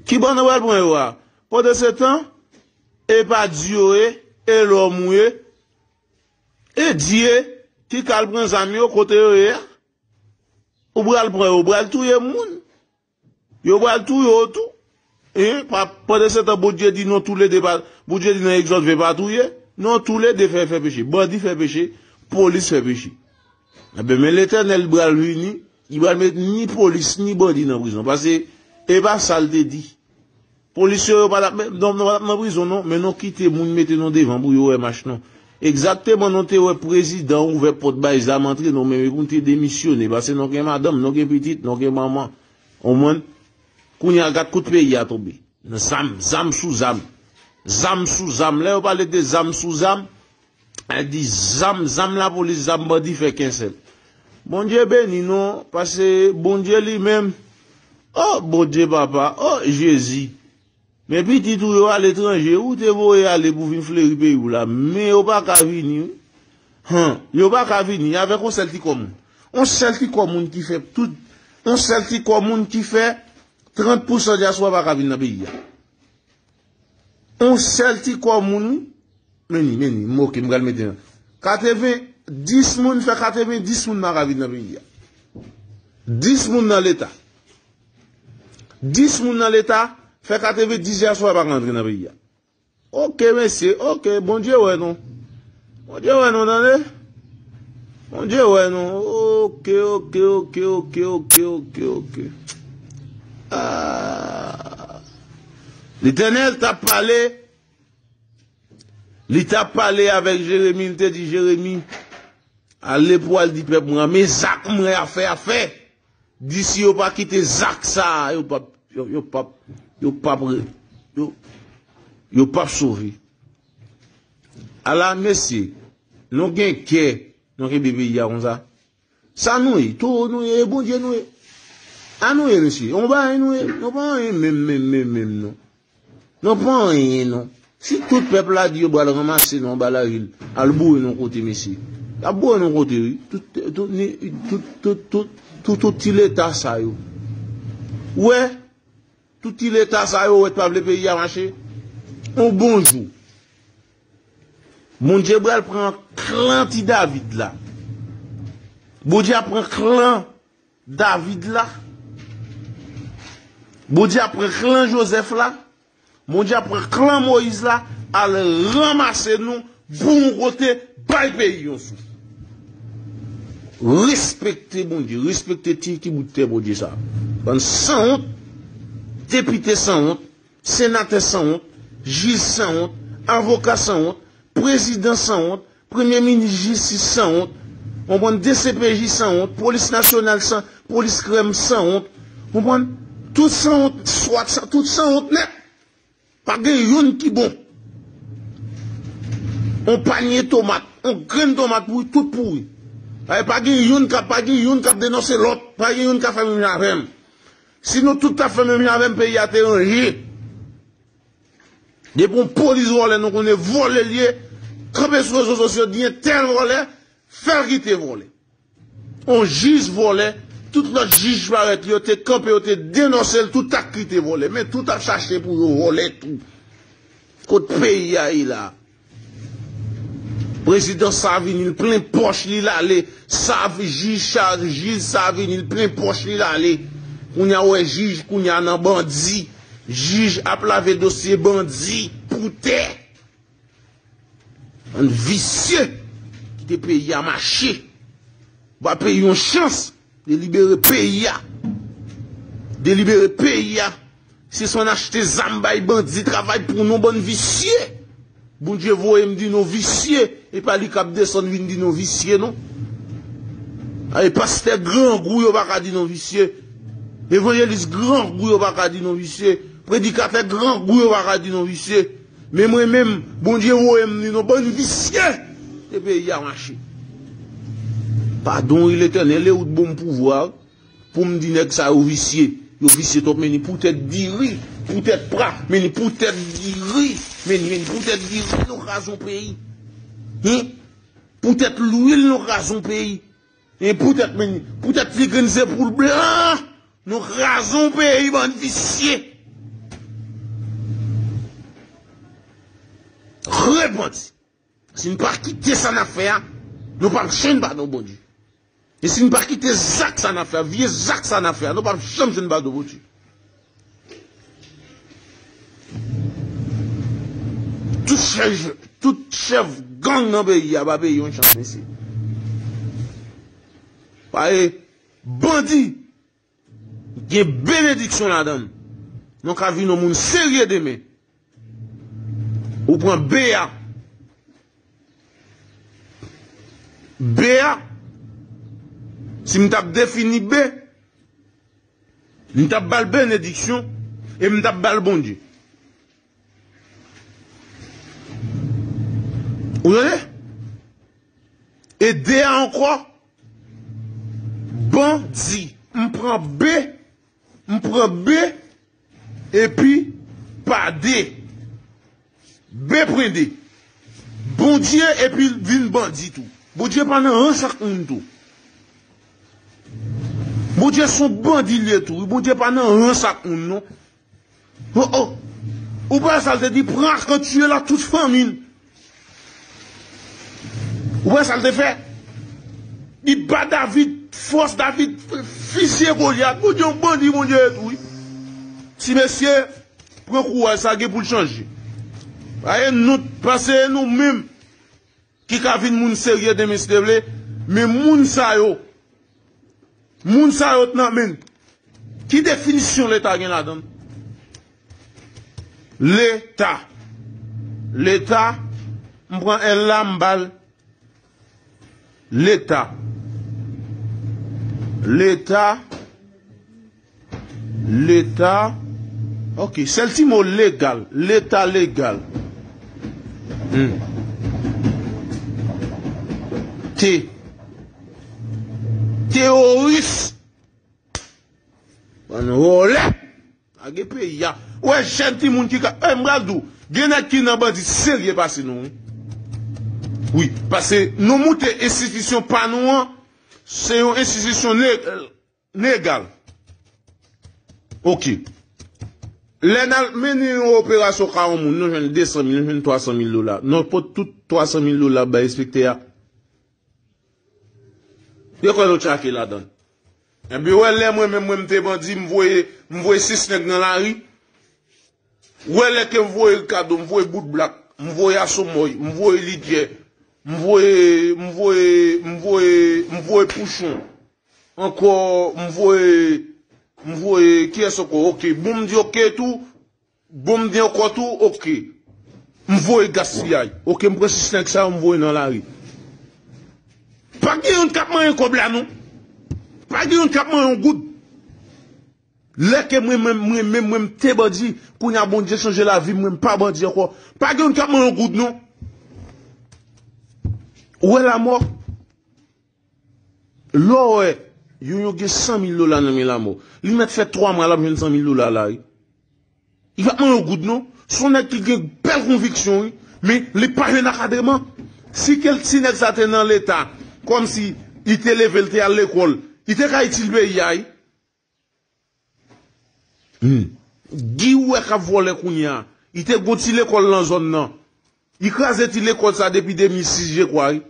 Ki bò nou pral pran yo a? Pandansetan, e pa di yo ye, e lòm ou ye, e di ye, ki ka al pran zam yo kote yo ye a? Ou pral pran yo, ou pral touye moun. Yo pral touye yo tou. Hein? Pa, pandansetan, Bondye di non toulede pa, Bondye di nan Egzòd ven pa touye. Non toulede fè, fè peche. Bandi fè peche, polis fè peche. Enben, men Letènèl pral vini, li pral met ni polis, ni bandi nan prizon. Paske, e pa sa l te di. Polis yo, yo pa t ap, non, non, pa t ap nan prizon, non, men nou kite moun mete nou devan pou yo wè mach nou. Egzakteman, nou te wè prezidan ouvè pòt bay zam antre, nou menm epi nou te demisyone, paske nou gen madanm, nou gen pitit, nou gen manman. Konprann? Kounye a, gad kote peyi a tonbe. Nan zam, zam sou zam. Zam sou zam. Lè yo pale de zam sou zam, e di zam, zam lapolis, zam bandi fè kensèl. Bondye beni nou, paske Bondye li menm, o Bondye papa, o Jezi. Men pitit ou yo aletranje, ou te voye ale pou vin fleri peyi w la, men yo pa ka vini, wi. Han, yo pa ka vini, avèk yon sèl ti kò moun. Yon sèl ti kò moun ki fè tout, yon sèl ti kò moun ki fè trant pousan dyaspora pa ka vin nan peyi a. Yon sèl ti kò moun, wi. Men ni, men ni, m oke, m pral mete nan. Katreven, dis moun fè katreven dis moun pa ka vin nan peyi a. Dis moun nan Leta. Dis moun nan Leta fè katreven dis dyaspora pa ka antre nan peyi a. Oke, mesye, oke, Bondye wè nou. Bondye wè nou, tande? Bondye wè nou. Oke, oke, oke, oke, oke, oke, oke. Ah. Letènèl t ap pale, li t ap pale avèk Jeremi, li te di, Jeremi, ale pou al di pèp mwen an, men zak mwen a fè, a fè. Di si yo pa kite zak sa a, yo p ap, yo, yo p ap, yo p ap re-, yo, yo p ap sove. Ala mesye, nou gen kè, nou kenbe peyi a konsa. Sa nou ye, towo nou ye, e Bondye nou ye. A nou ye, mesye, yon bagay nou ye, nou pa anyen menm, menm, menm, menm, non. Nou pa anyen, non. Si tout pèp la di yo pral ranmase nou anba lari, al boure nou kote, mesye. Y ap boure nou kote, wi. Tout, tout, ni, tout, tout, tout, tout, tout ti leta sa yo. Ou wè, tout ti leta sa yo, ou wè, pa vle peyi a mache. On bon jou, Bondye pral pran klan ti David la. Bondye ap pran klan David la. Bondye ap pran klan Jozèf la. Bondye ap pran klan Moyiz la, al ranmase nou, boure yon kote, bay peyi yon souf. Respekte Bondye, respekte ti, ti bout tè Bondye sa. Bann sanwont, depite sanwont, senatè sanwont, jij sanwont, avoka sanwont, prezidan sanwont, premye minis, jistis sanwont, konprann, D C P J sanwont, polis nasyonal san, polis krèm sanwont, konprann, tout sanwont, swat sa, tout sanwont nèt. Pa gen youn ki bon. On panye tomat, on grenn tomat pouri, tout pouri. Ay, pa gen youn k ap, pa gen youn k ap denonse lòt, pa gen youn k ap fè menm jan avè m. Si nou tout t ap fè menm jan avè m, peyi a te ranje. Depi yon polis vòlè, nou konnen vòlè l ye, kanpe sou rezo sosyo, di entèl vòlè, fè l kite vòlè. On jij vòlè, tout lòt jij parèt yo te kanpe, yo te denonse l, tout ak kite vòlè. Men tout ap chache pou yo vòlè tou. Kot peyi a ye la? Prezidan Savini, l plen pòch li, l ale. Sav-, jij Sa-, jij Savini, l plen pòch li, l ale. Kounye a, w wè jij, kounye a, nan bandi. Jij ap lave dosye bandi pou tè. Bann visye. Kite peyi a mache. Ba peyi yon chans. Delibere peyi a. Delibere peyi a. Se swa n achte zam bay bandi, travay pou nou, bann visye. Bondye voye m di nou visye. E pa li k ap desann vin di nou visye, non. Ay, pastè grangou yo pa ka di nou visye. Evanjelis grangou yo pa ka di nou visye. Predikatè grangou yo pa ka di nou visye. Men mwen menm, Bondye voye m di nou bann visye. E peyi a mache. Padon, wi, Letènèl, e ou t bon m pouvwa pou m di nèg sa yo visye. Yo visye twòp, men ni poutèt diri, poutèt pra, men ni poutèt diri, men ni, men ni poutèt diri, nou kraze yon peyi. Hein? Poutèt lwil, nou kraze yon peyi. E poutèt, men ni, poutèt ti grenn zepoul blan, nou kraze yon peyi, bann visye. Repanti. Si n pa kite sa n ap fè a, nou p ap janm padon Bondye. E si n pa kite zak sa n ap fè a, vye zak sa n ap fè a, nou p ap janm jwenn padon Bondye. Tout chèf, tout chèf gang nan peyi a, ba peyi yon chans, mesye. Paske bandi gen benediksyon ladan l. Nou ka vin yon moun serye demen. Ou pran B A. B A, si m t ap defini B, m t ap ba l benediksyon e m t ap ba l Bondye. Ou tande? E D A ankò, bandi. M pran B, m pran B, epi pa D. B pran D. Bondye epi l vin bandi tou. Bondye pa nan rans ak moun tou. Bondye se yon bandi l ye tou. Bondye pa nan rans ak moun, non. Oh, oh. Ou pa sa l te di, prends à quand tu es là, toute famine. Ou wè sa l te fè? Li ba David fòs, David fizye Golyat. Bondye, yon bandi, Bondye tou, wi. Ti mesye, pran kouraj, sa gen pou l chanje. Paske nou, paske nou menm ki ka vin moun serye demen si Dye vle, men moun sa yo, moun sa yo t nan men. Ki definisyon Leta gen ladan l? Leta. Leta, m pran L la, m ba l. Leta. Leta. Leta. Ok, sèl ti mo legal. Leta legal. Hmm. Te. Teworis. Bann vòlè. Lage peyi a. Ou wè jèn timoun ki ka. E, m pral di w, gen nèg ki nan bandi serye pase nou, wi. Wi, paske nou moute enstitisyon pa nou an, se yon enstitisyon le-, legal. Oke. Lè n al mennen yon operasyon ka yon moun, nou jwenn de san mil, nou jwenn twa san mil dola. Nou pot tout twa san mil dola bay enspektè a. Yo kwè nou tchake ladan l. Ebyen, wè lè mwen menm, mwen m te bandi, m voye, m voye sis nèg nan lari. Wè lè ke m voye Ricardo, m voye Bout Blak, m voye Asomòy, m voye Lidjè, m voye, m voye, m voye, m voye Pouchon. Ankò, m voye, m voye, kiyès ankò? Oke, bon, m di oke tou. Bon, m di ankò tou, oke. M voye gaspiyay. Oke, m pran sis nèg sa yo, m voye nan lari. Pa gen youn k ap manyen kòb la, non. Pa gen youn k ap manyen yon goud. Lè ke mwen, mwen, mwen, mwen, mwen, m te bandi, kounye a Bondye chanje lavi m, mwen, m pa bandi ankò. Pa gen youn k ap manyen yon goud, non. Ou wè lamò? Lè w wè, yon, yon gen san mil dola nan men lamò. Li mèt fè twa mwa, l ap jwenn san mil dola la, wi. Li pa t manyen yon goud, non. Se yon nèg ki gen bèl konviksyon, wi. Men, li pa jwenn akadreman. Si kel ti nèg sa te nan leta, kòmsi li te leve, li te al lekòl, li te ka itil peyi a, wi. Hmm. Guy ou wè k ap vòlè kounye a. Li te gon ti lekòl nan zòn nan. Li kraze ti lekòl sa depi de mil sis, je kwa, wi.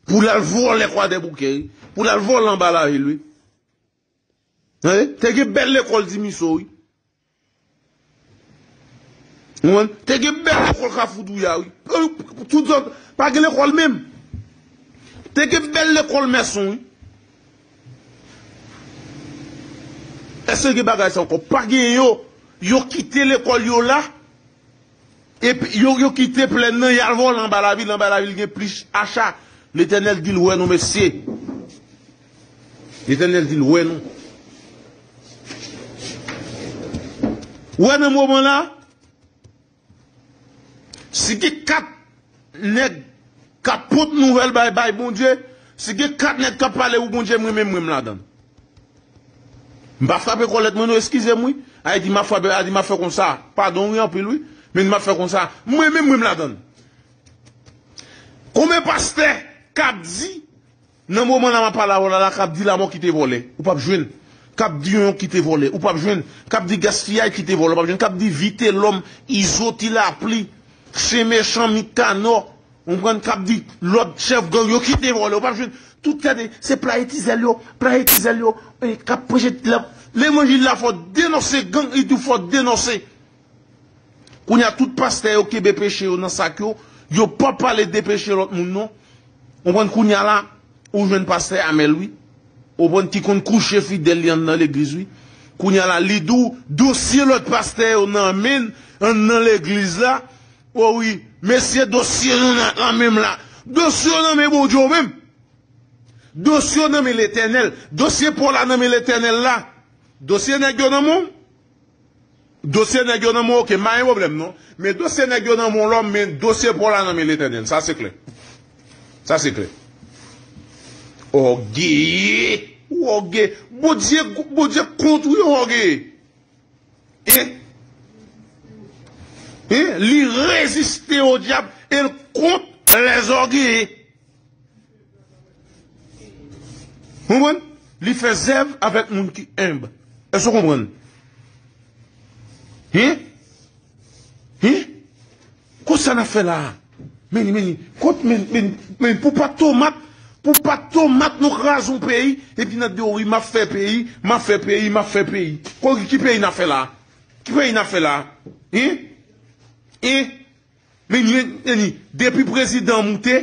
Pou l al vòlè Kwadèboukè, wi. Pou l al vòlè anba lavil, wi. Tande? Te gen bèl lekòl Dimiso, wi. Ou konprann? Te gen bèl lekòl Kafou Douya, wi. Tout zòn, pa gen lekòl menm. Te gen bèl lekòl Mèson, wi. Èske gen bagay sa ankò? Pa gen yo. Yo kite lekòl yo la. Epi yo, yo kite plèn nan, y al vòlè anba lavil, anba lavil gen plis acha. Letènèl di l wè nou, mesye. Letènèl di l wè nou. Wè nan moman la, si gen kat nèg k ap pot nouvèl bay, bay Bondye, si gen kat nèg k ap pale pou Bondye, mwen menm, mwen m ladan l. M pa frape kòlèt mwen, non, eskize m, wi. Ayiti, m ap frape, Ayiti, m ap fè konsa. Padon, wi, anpil, wi. Men m ap fè konsa. Mwen menm, mwen m ladan l. Konbyen pastè k ap di, nan moman la m ap pale avè w la, la, k ap di lamò kite vòlè? Ou p ap jwenn. K ap di yon kite vòlè? Ou p ap jwenn. K ap di gaspiyay kite vòlè? Ou p ap jwenn. K ap di Vitelòm, Izo, Ti Lapli, Chen Mechan, Mikanò, ou konprann, k ap di lòt chèf gang yo kite vòlè, ou p ap jwenn. Tout gade, se pla etizèl yo, pla etizèl yo, e, k ap preche levanjil la, fò denonse gang, li tou fò denonse. Kounye a, tout pastè yo kenbe peche yo nan sak yo, yo p ap pale de peche lòt moun, non. Ou konprann, kounye a la, ou jwenn pastè Amèl, wi. Ou konprann, ki konn kouche fidèl li anndan legliz, wi. Kounye a la, li di w, dosye lòt pastè yo nan men l, anndan legliz la. O wi, mesye, dosye yo nan, nan men m la. Dosye yo nan men Bondye w menm. Dosye yo nan men Letènèl. Dosye pa w la nan men Letènèl la. Dosye nèg yo nan men w. Dosye nèg yo nan men w, oke, m pa gen pwoblèm, non. Men dosye nèg yo nan men w lòm, men dosye pa w la nan men Letènèl. Sa se klè. Sa se klè. Ògeye. Ògeye. Bondye, Bondye kont ou yo, ògeye. E, e, li reziste o dyab e l kont lèzògeye. Konprann? Li fè zèv avèk moun ki enb. Èske w konprann? Hen? Hen? Konsa n ap fè la a. Men, men, kot, men, men, men, pou pa tomat, pou pa tomat nou kraze yon peyi, epi n ap di, wi, m ap fè peyi, m ap fè peyi, m ap fè peyi. Ko, ki peyi n ap fè la a? Ki peyi n ap fè la a? Hen? Hen? Men, men, men, depi prezidan an moute,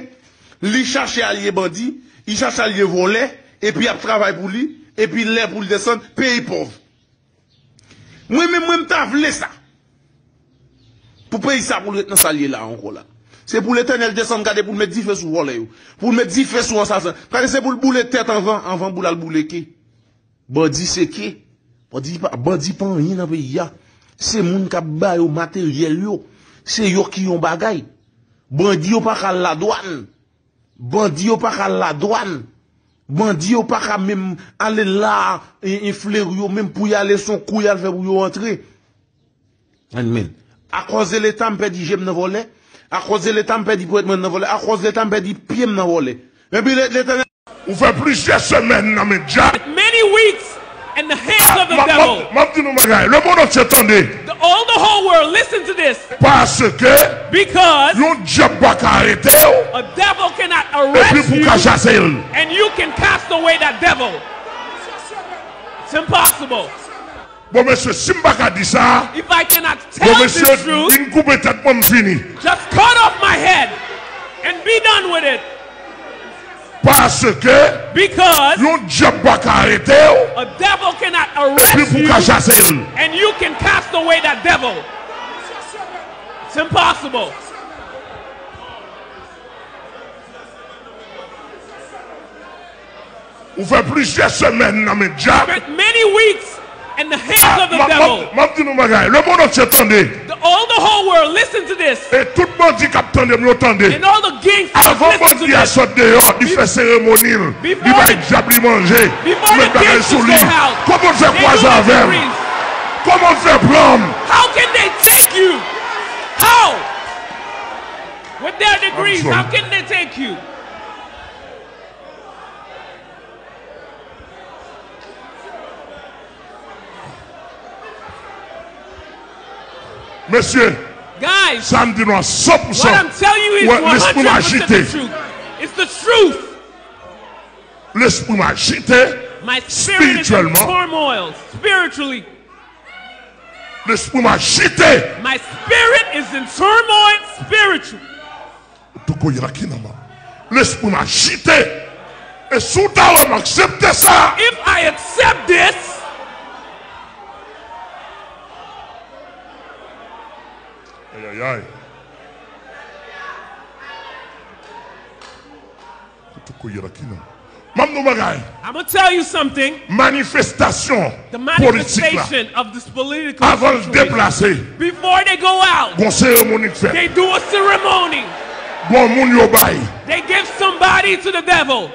li chache alye bandi, li chache alye vòlè, epi y ap travay pou li, epi lè pou l desann, peyi pòv. Mwen menm, mwen, m ta vle sa. Pou peyi sa, pou l ret nan sa l ye la ankò la. Se pou Letènèl desann, gade, pou l met dife sou vòlè yo. Pou l met dife sou asasen. Gade, se pou l boule tèt anvan, anvan pou l al boule ke. Bandi se ke. Bandi pa, bandi pa anyen nan peyi a. Se moun k ap ba yo materyèl yo. Se yo ki yon bagay. Bandi yo pa ka al ladwàn. Bandi yo pa ka al ladwàn. Bandi yo pa ka menm ale la, e, e fleri yo menm pou y ale, se yon kou y al fè pou yo antre. Amen. Akoz de Leta, m pèdi je m nan vòlè. Akoz de Leta, m pèdi pwèt mwen nan vòlè. Akoz de Leta, m pèdi pye m nan vòlè. Epi Le-, Letènèl. Ou fè plizyè semèn nan men dyab. Many weeks in the hands of the devil. M ap di nou bagay. Le monde entier tande. The, all the whole world, listen to this. Paske yon dyab pa ka arete w. A devil cannot arrest you, epi pou ka chase l. And you can cast away that devil. It's impossible. Bon, mesye, si m pa ka di sa, if I cannot tell this truth, bon, mesye, vin koupe tèt mwen, m fini. Just cut off my head and be done with it. Paske yon dyab pa ka arete w, epi pou ka chase l. A devil cannot arrest you, and you can cast away that devil. It's impossible. Ou fè plizyè semèn nan men dyab. Spent many weeks in the hands of the devil. M ap di nou bagay. Le monde entier tande. The, all the whole world, listen to this. E tout bandi k ap tande m yo tande. And all the gangsters, listen to this. Avan bandi a sot deyò, li fè seremoni l. Li bay dyab li manje. Li met bagay sou li. Kòman w fè kwaze avè m? Kòman w fè pran m? How can they take you? How? With their degrees, how can they take you? Mesye, guys, sa m di nou a san pou san. What I'm telling you is one hundred percent the truth. It's the truth. Lespri m ajite. My spirit is in turmoil spiritually. Lespri m ajite. My spirit is in turmoil spiritually. Toko yaki nan ma. Lespri m ajite. E si w ta wè m aksepte sa. If I accept this. Ay, ay, ay. Toko yaki nan. M ap di w bagay. I'm gonna tell you something. Manifestasyon politik la, avan l deplase, before they go out, gon seremoni k fèt. They do a ceremony. Gon moun yo bay. They give somebody to the devil.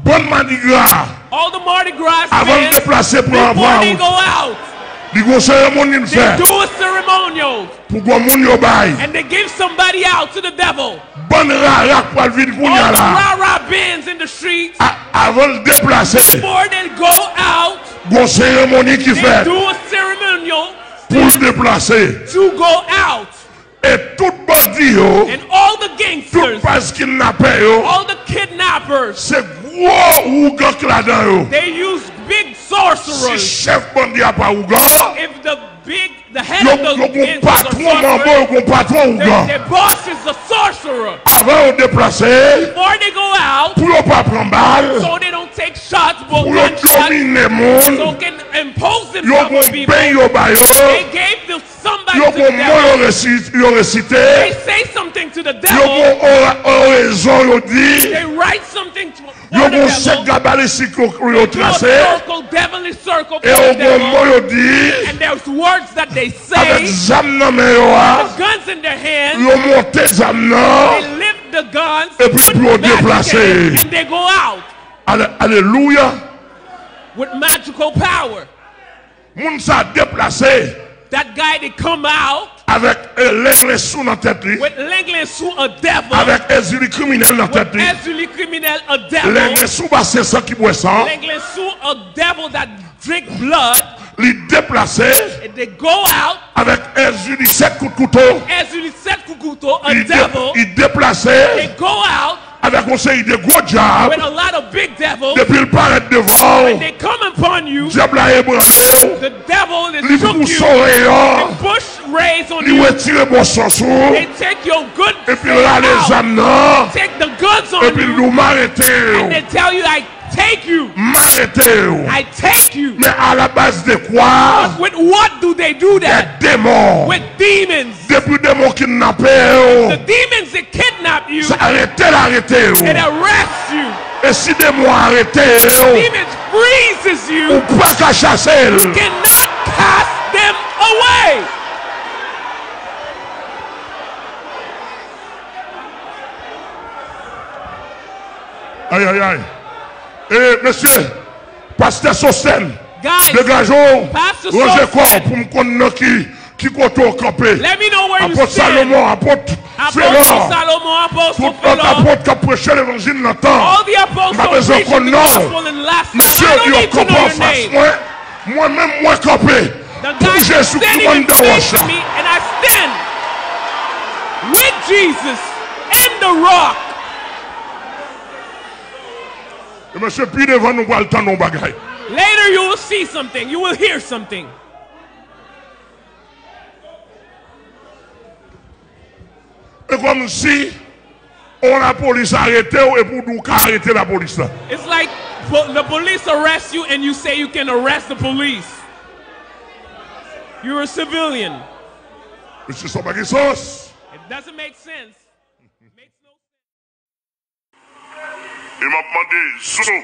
Bann madigra, all the Mardi Gras fans, avan l deplase pou l antre, before they go out, li gon seremoni l fè. They do a ceremonial. Pou gon moun yo bay. And they give somebody out to the devil. Bann rara k pral vin kounye a la. All the rah-rah bands in the streets. A-, avan l deplase, before they go out, gon seremoni ki fèt. They do a ceremonial thing, pou l deplase, to go out. E tout bandi yo, and all the gangsters, tout baz kidnapè yo, all the kidnappers, se gwo ougan k ladan yo. They use big sorcerers. Si chèf bandi a pa ougan, if the big The head of the gangs is a sorcerer. Yo, yo gon patwon manbo, yo gon patwon ougan. Their, their boss is a sorcerer. Avan yo deplase, before they go out, pou yo pa pran bal, so they don't take shots, but gunshots, pou yo domine moun, so can impose themselves on people. Yo gon beny yo ba yo. They gave them somebody to the devil. Yo gon mo yo resi-, yo resite. They say something to the devil. Yo gon ora-, orezon yo di. They write something to Yo gon sèk kabalistik yo, yo trase. E yo gon mo yo di. Avèk zam nan men yo a, yo monte zam nan. Epi, epi yo deplase. Ale-, alelouya. Moun sa deplase. That guy, they come out avèk, eh, lenglen sou nan tèt li. With lenglen sou, a devil. Avèk èzili kriminèl nan tèt li. With èzili kriminèl, a devil. Lenglen sou ba se san ki bwè san. Lenglen sou, a devil that drink blood. Li deplase. And they go out. Avèk èzili sèt kout kouto. Èzili sèt kout kouto, a devil. Li de-, li deplase. They go out. Avèk yon seri de gwo dyab. With a lot of big devils. Depi l parèt devan w, when they come upon you, dyab la ebranle w. The devil is shook you. Li pouse w deyò. They push rays on you. Li retire bon sans ou. They take your good things out. Epi l rale zam nan. Take the guns on you. Epi l di w, "M arete w." And they tell you, "I take you." "M arete w." "I take you." Men a la baz de kwa? But with what do they do that? Des démons. With demons. Depi demon kidnape w, the demons that kidnap you, sa arete l arete w. It arrests you. E si demon arete w, demon freezes you, ou pa ka chase l. You cannot cast them away. Ay, ay, ay. E, mesye, pastè Sosèn, degaje w, ranje kò w pou m konn nan ki, ki kote w kanpe. Apot Salomon, apot Felò, tout lòt apot k ap preche levanjil nan tan. M pa bezwen konn non w. Mesye, yo kanpe anfas mwen. Mwen menm, mwen kanpe pou Jezikri anndan wòch la. With Jesus and the rock. E mesye, pi devan nou pral tande yon bagay. Later you will see something. You will hear something. E kòmsi yon lapolis arete w epi w di w ka arete lapolis la. It's like po- the police arrest you and you say you can arrest the police. You're a civilian. Mesye, sa pa gen sans. It doesn't make sense. It makes no sense. E m ap mande Zo,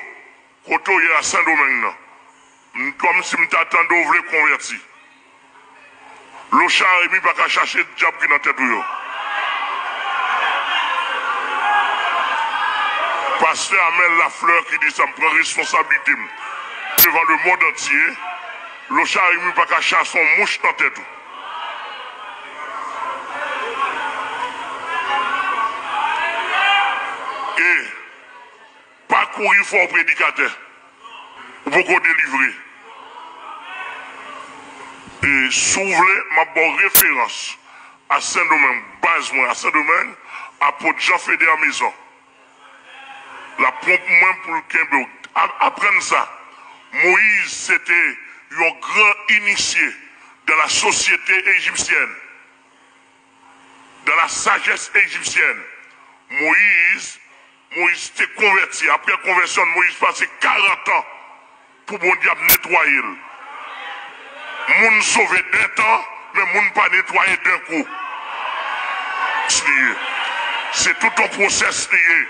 kote w ye a Sendomeng nan? M kòmsi m ta tande w vle konvèti. Lochard Remy pa ka chache dyab ki nan tèt ou yo. Pastè Amel Lafleur ki di sa, m pran responsablite m devan lemond antye. Lochard Remy pa ka chase yon mouch nan tèt ou. E pa kouri fè w predikatè. Ou poko delivre. E si w vle, m ap ba w referans a Sendomeng, baz mwen a Sendomeng, apot Jean Feder Maison. L ap pran pou mwen pou l kenbe w. Aprann sa, Moyiz se te yon gran inisye dans la société égyptienne, dans la sagesse égyptienne. Moyiz, Moyiz te konvèti. Apre konvèsyon, Moyiz pase karant an pou Bondye ap netwaye l. Moun sove de tan, men moun pa netwaye de kou. Li ye. Se tout yon pwosès li ye.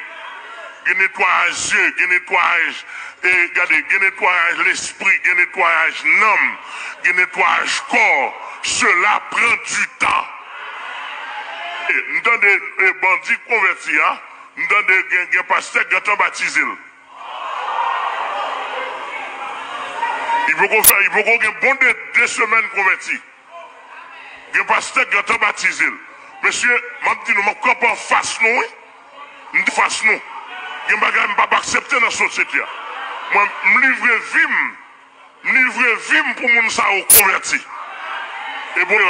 Gen netwayaj zye, gen netwayaj, e, gade, gen netwayaj lespri, gen netwayaj nanm, gen netwayaj kò. Sela pran di tan. E, m tande, e, bandi konvèti a, m tande gen, gen pastè k gentan batize l. Li poko fè, li poko gen bon de, de semèn konvèti. Gen pastè k gentan batize l. Mesye, m ap di nou, m ap kanpe anfas nou, wi. M di anfas nou. Gen bagay m p ap aksepte nan sosyete a. Mwen, m livre vi m. M livre vi m pou moun sa yo konvèti. E bon, lè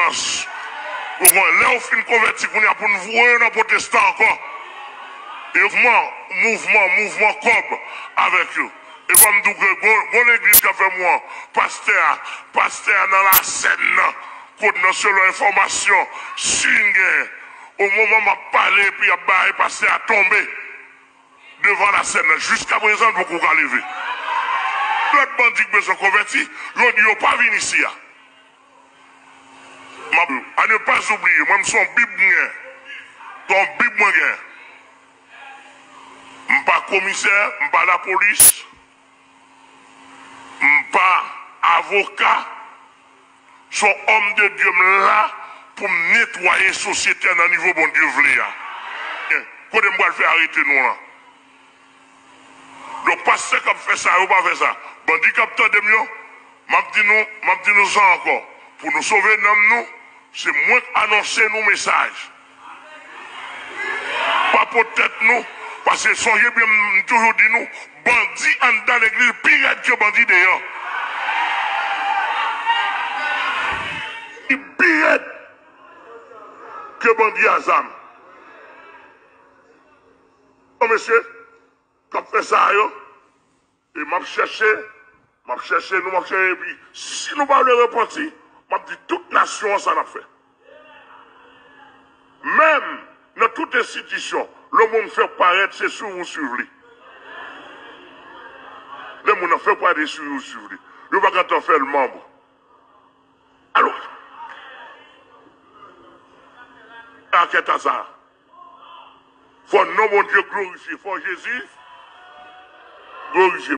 w fin konvèti, kounye a pou n voye yo nan pwotestan ankò. E mouvman, mouvman, mouvman kòb avèk yo. E fò m di w ke gon, gon legliz k ap fè mwen, pastè a, pastè a nan lasèn nan, kot nan selon enfòmasyon, si n gen, o moman m ap pale, epi y ap bay pastè a tonbe devan lasèn nan. Jiskaprezan, l poko ka leve. Lòt bandi k bezwen konvèti, yo di yo pa vin isi a. M ap, à ne pas oublier, mwen, m se yon bib m gen. Se yon bib mwen gen. M pa komisè, m pa lapolis, m pa avoka. Se yon òm de Dye m la pou m netwaye sosyete a nan nivo Bondye vle a. Kote m pral fè arete nou an? Donk, pastè k ap fè sa yo pa fè sa. Bandi k ap tande m yo, m ap di nou, m ap di nou sa ankò. Pou nou sove nanm nou, se mwen k anonse nou mesaj. Pa pot tèt nou, paske sonje byen m toujou di nou, bandi anndan legliz pi rèd ke bandi deyò. Li pi rèd ke bandi a zam. Bon, mesye, k ap fè sa a yo, e m ap chèche, m ap chèche nou, m ap chèche, epi si nou pa vle repanti, m ap di tout nasyon an sa n ap fè. Menm nan tout enstitisyon, le moun fè parèt, se swiv ou swiv li. Le moun nan fè parèt, se swiv ou swiv li. Yo pa gentan fè l manm. Alò, akèt a sa. Fò non Bondye glorifye, fò Jezi glorifye.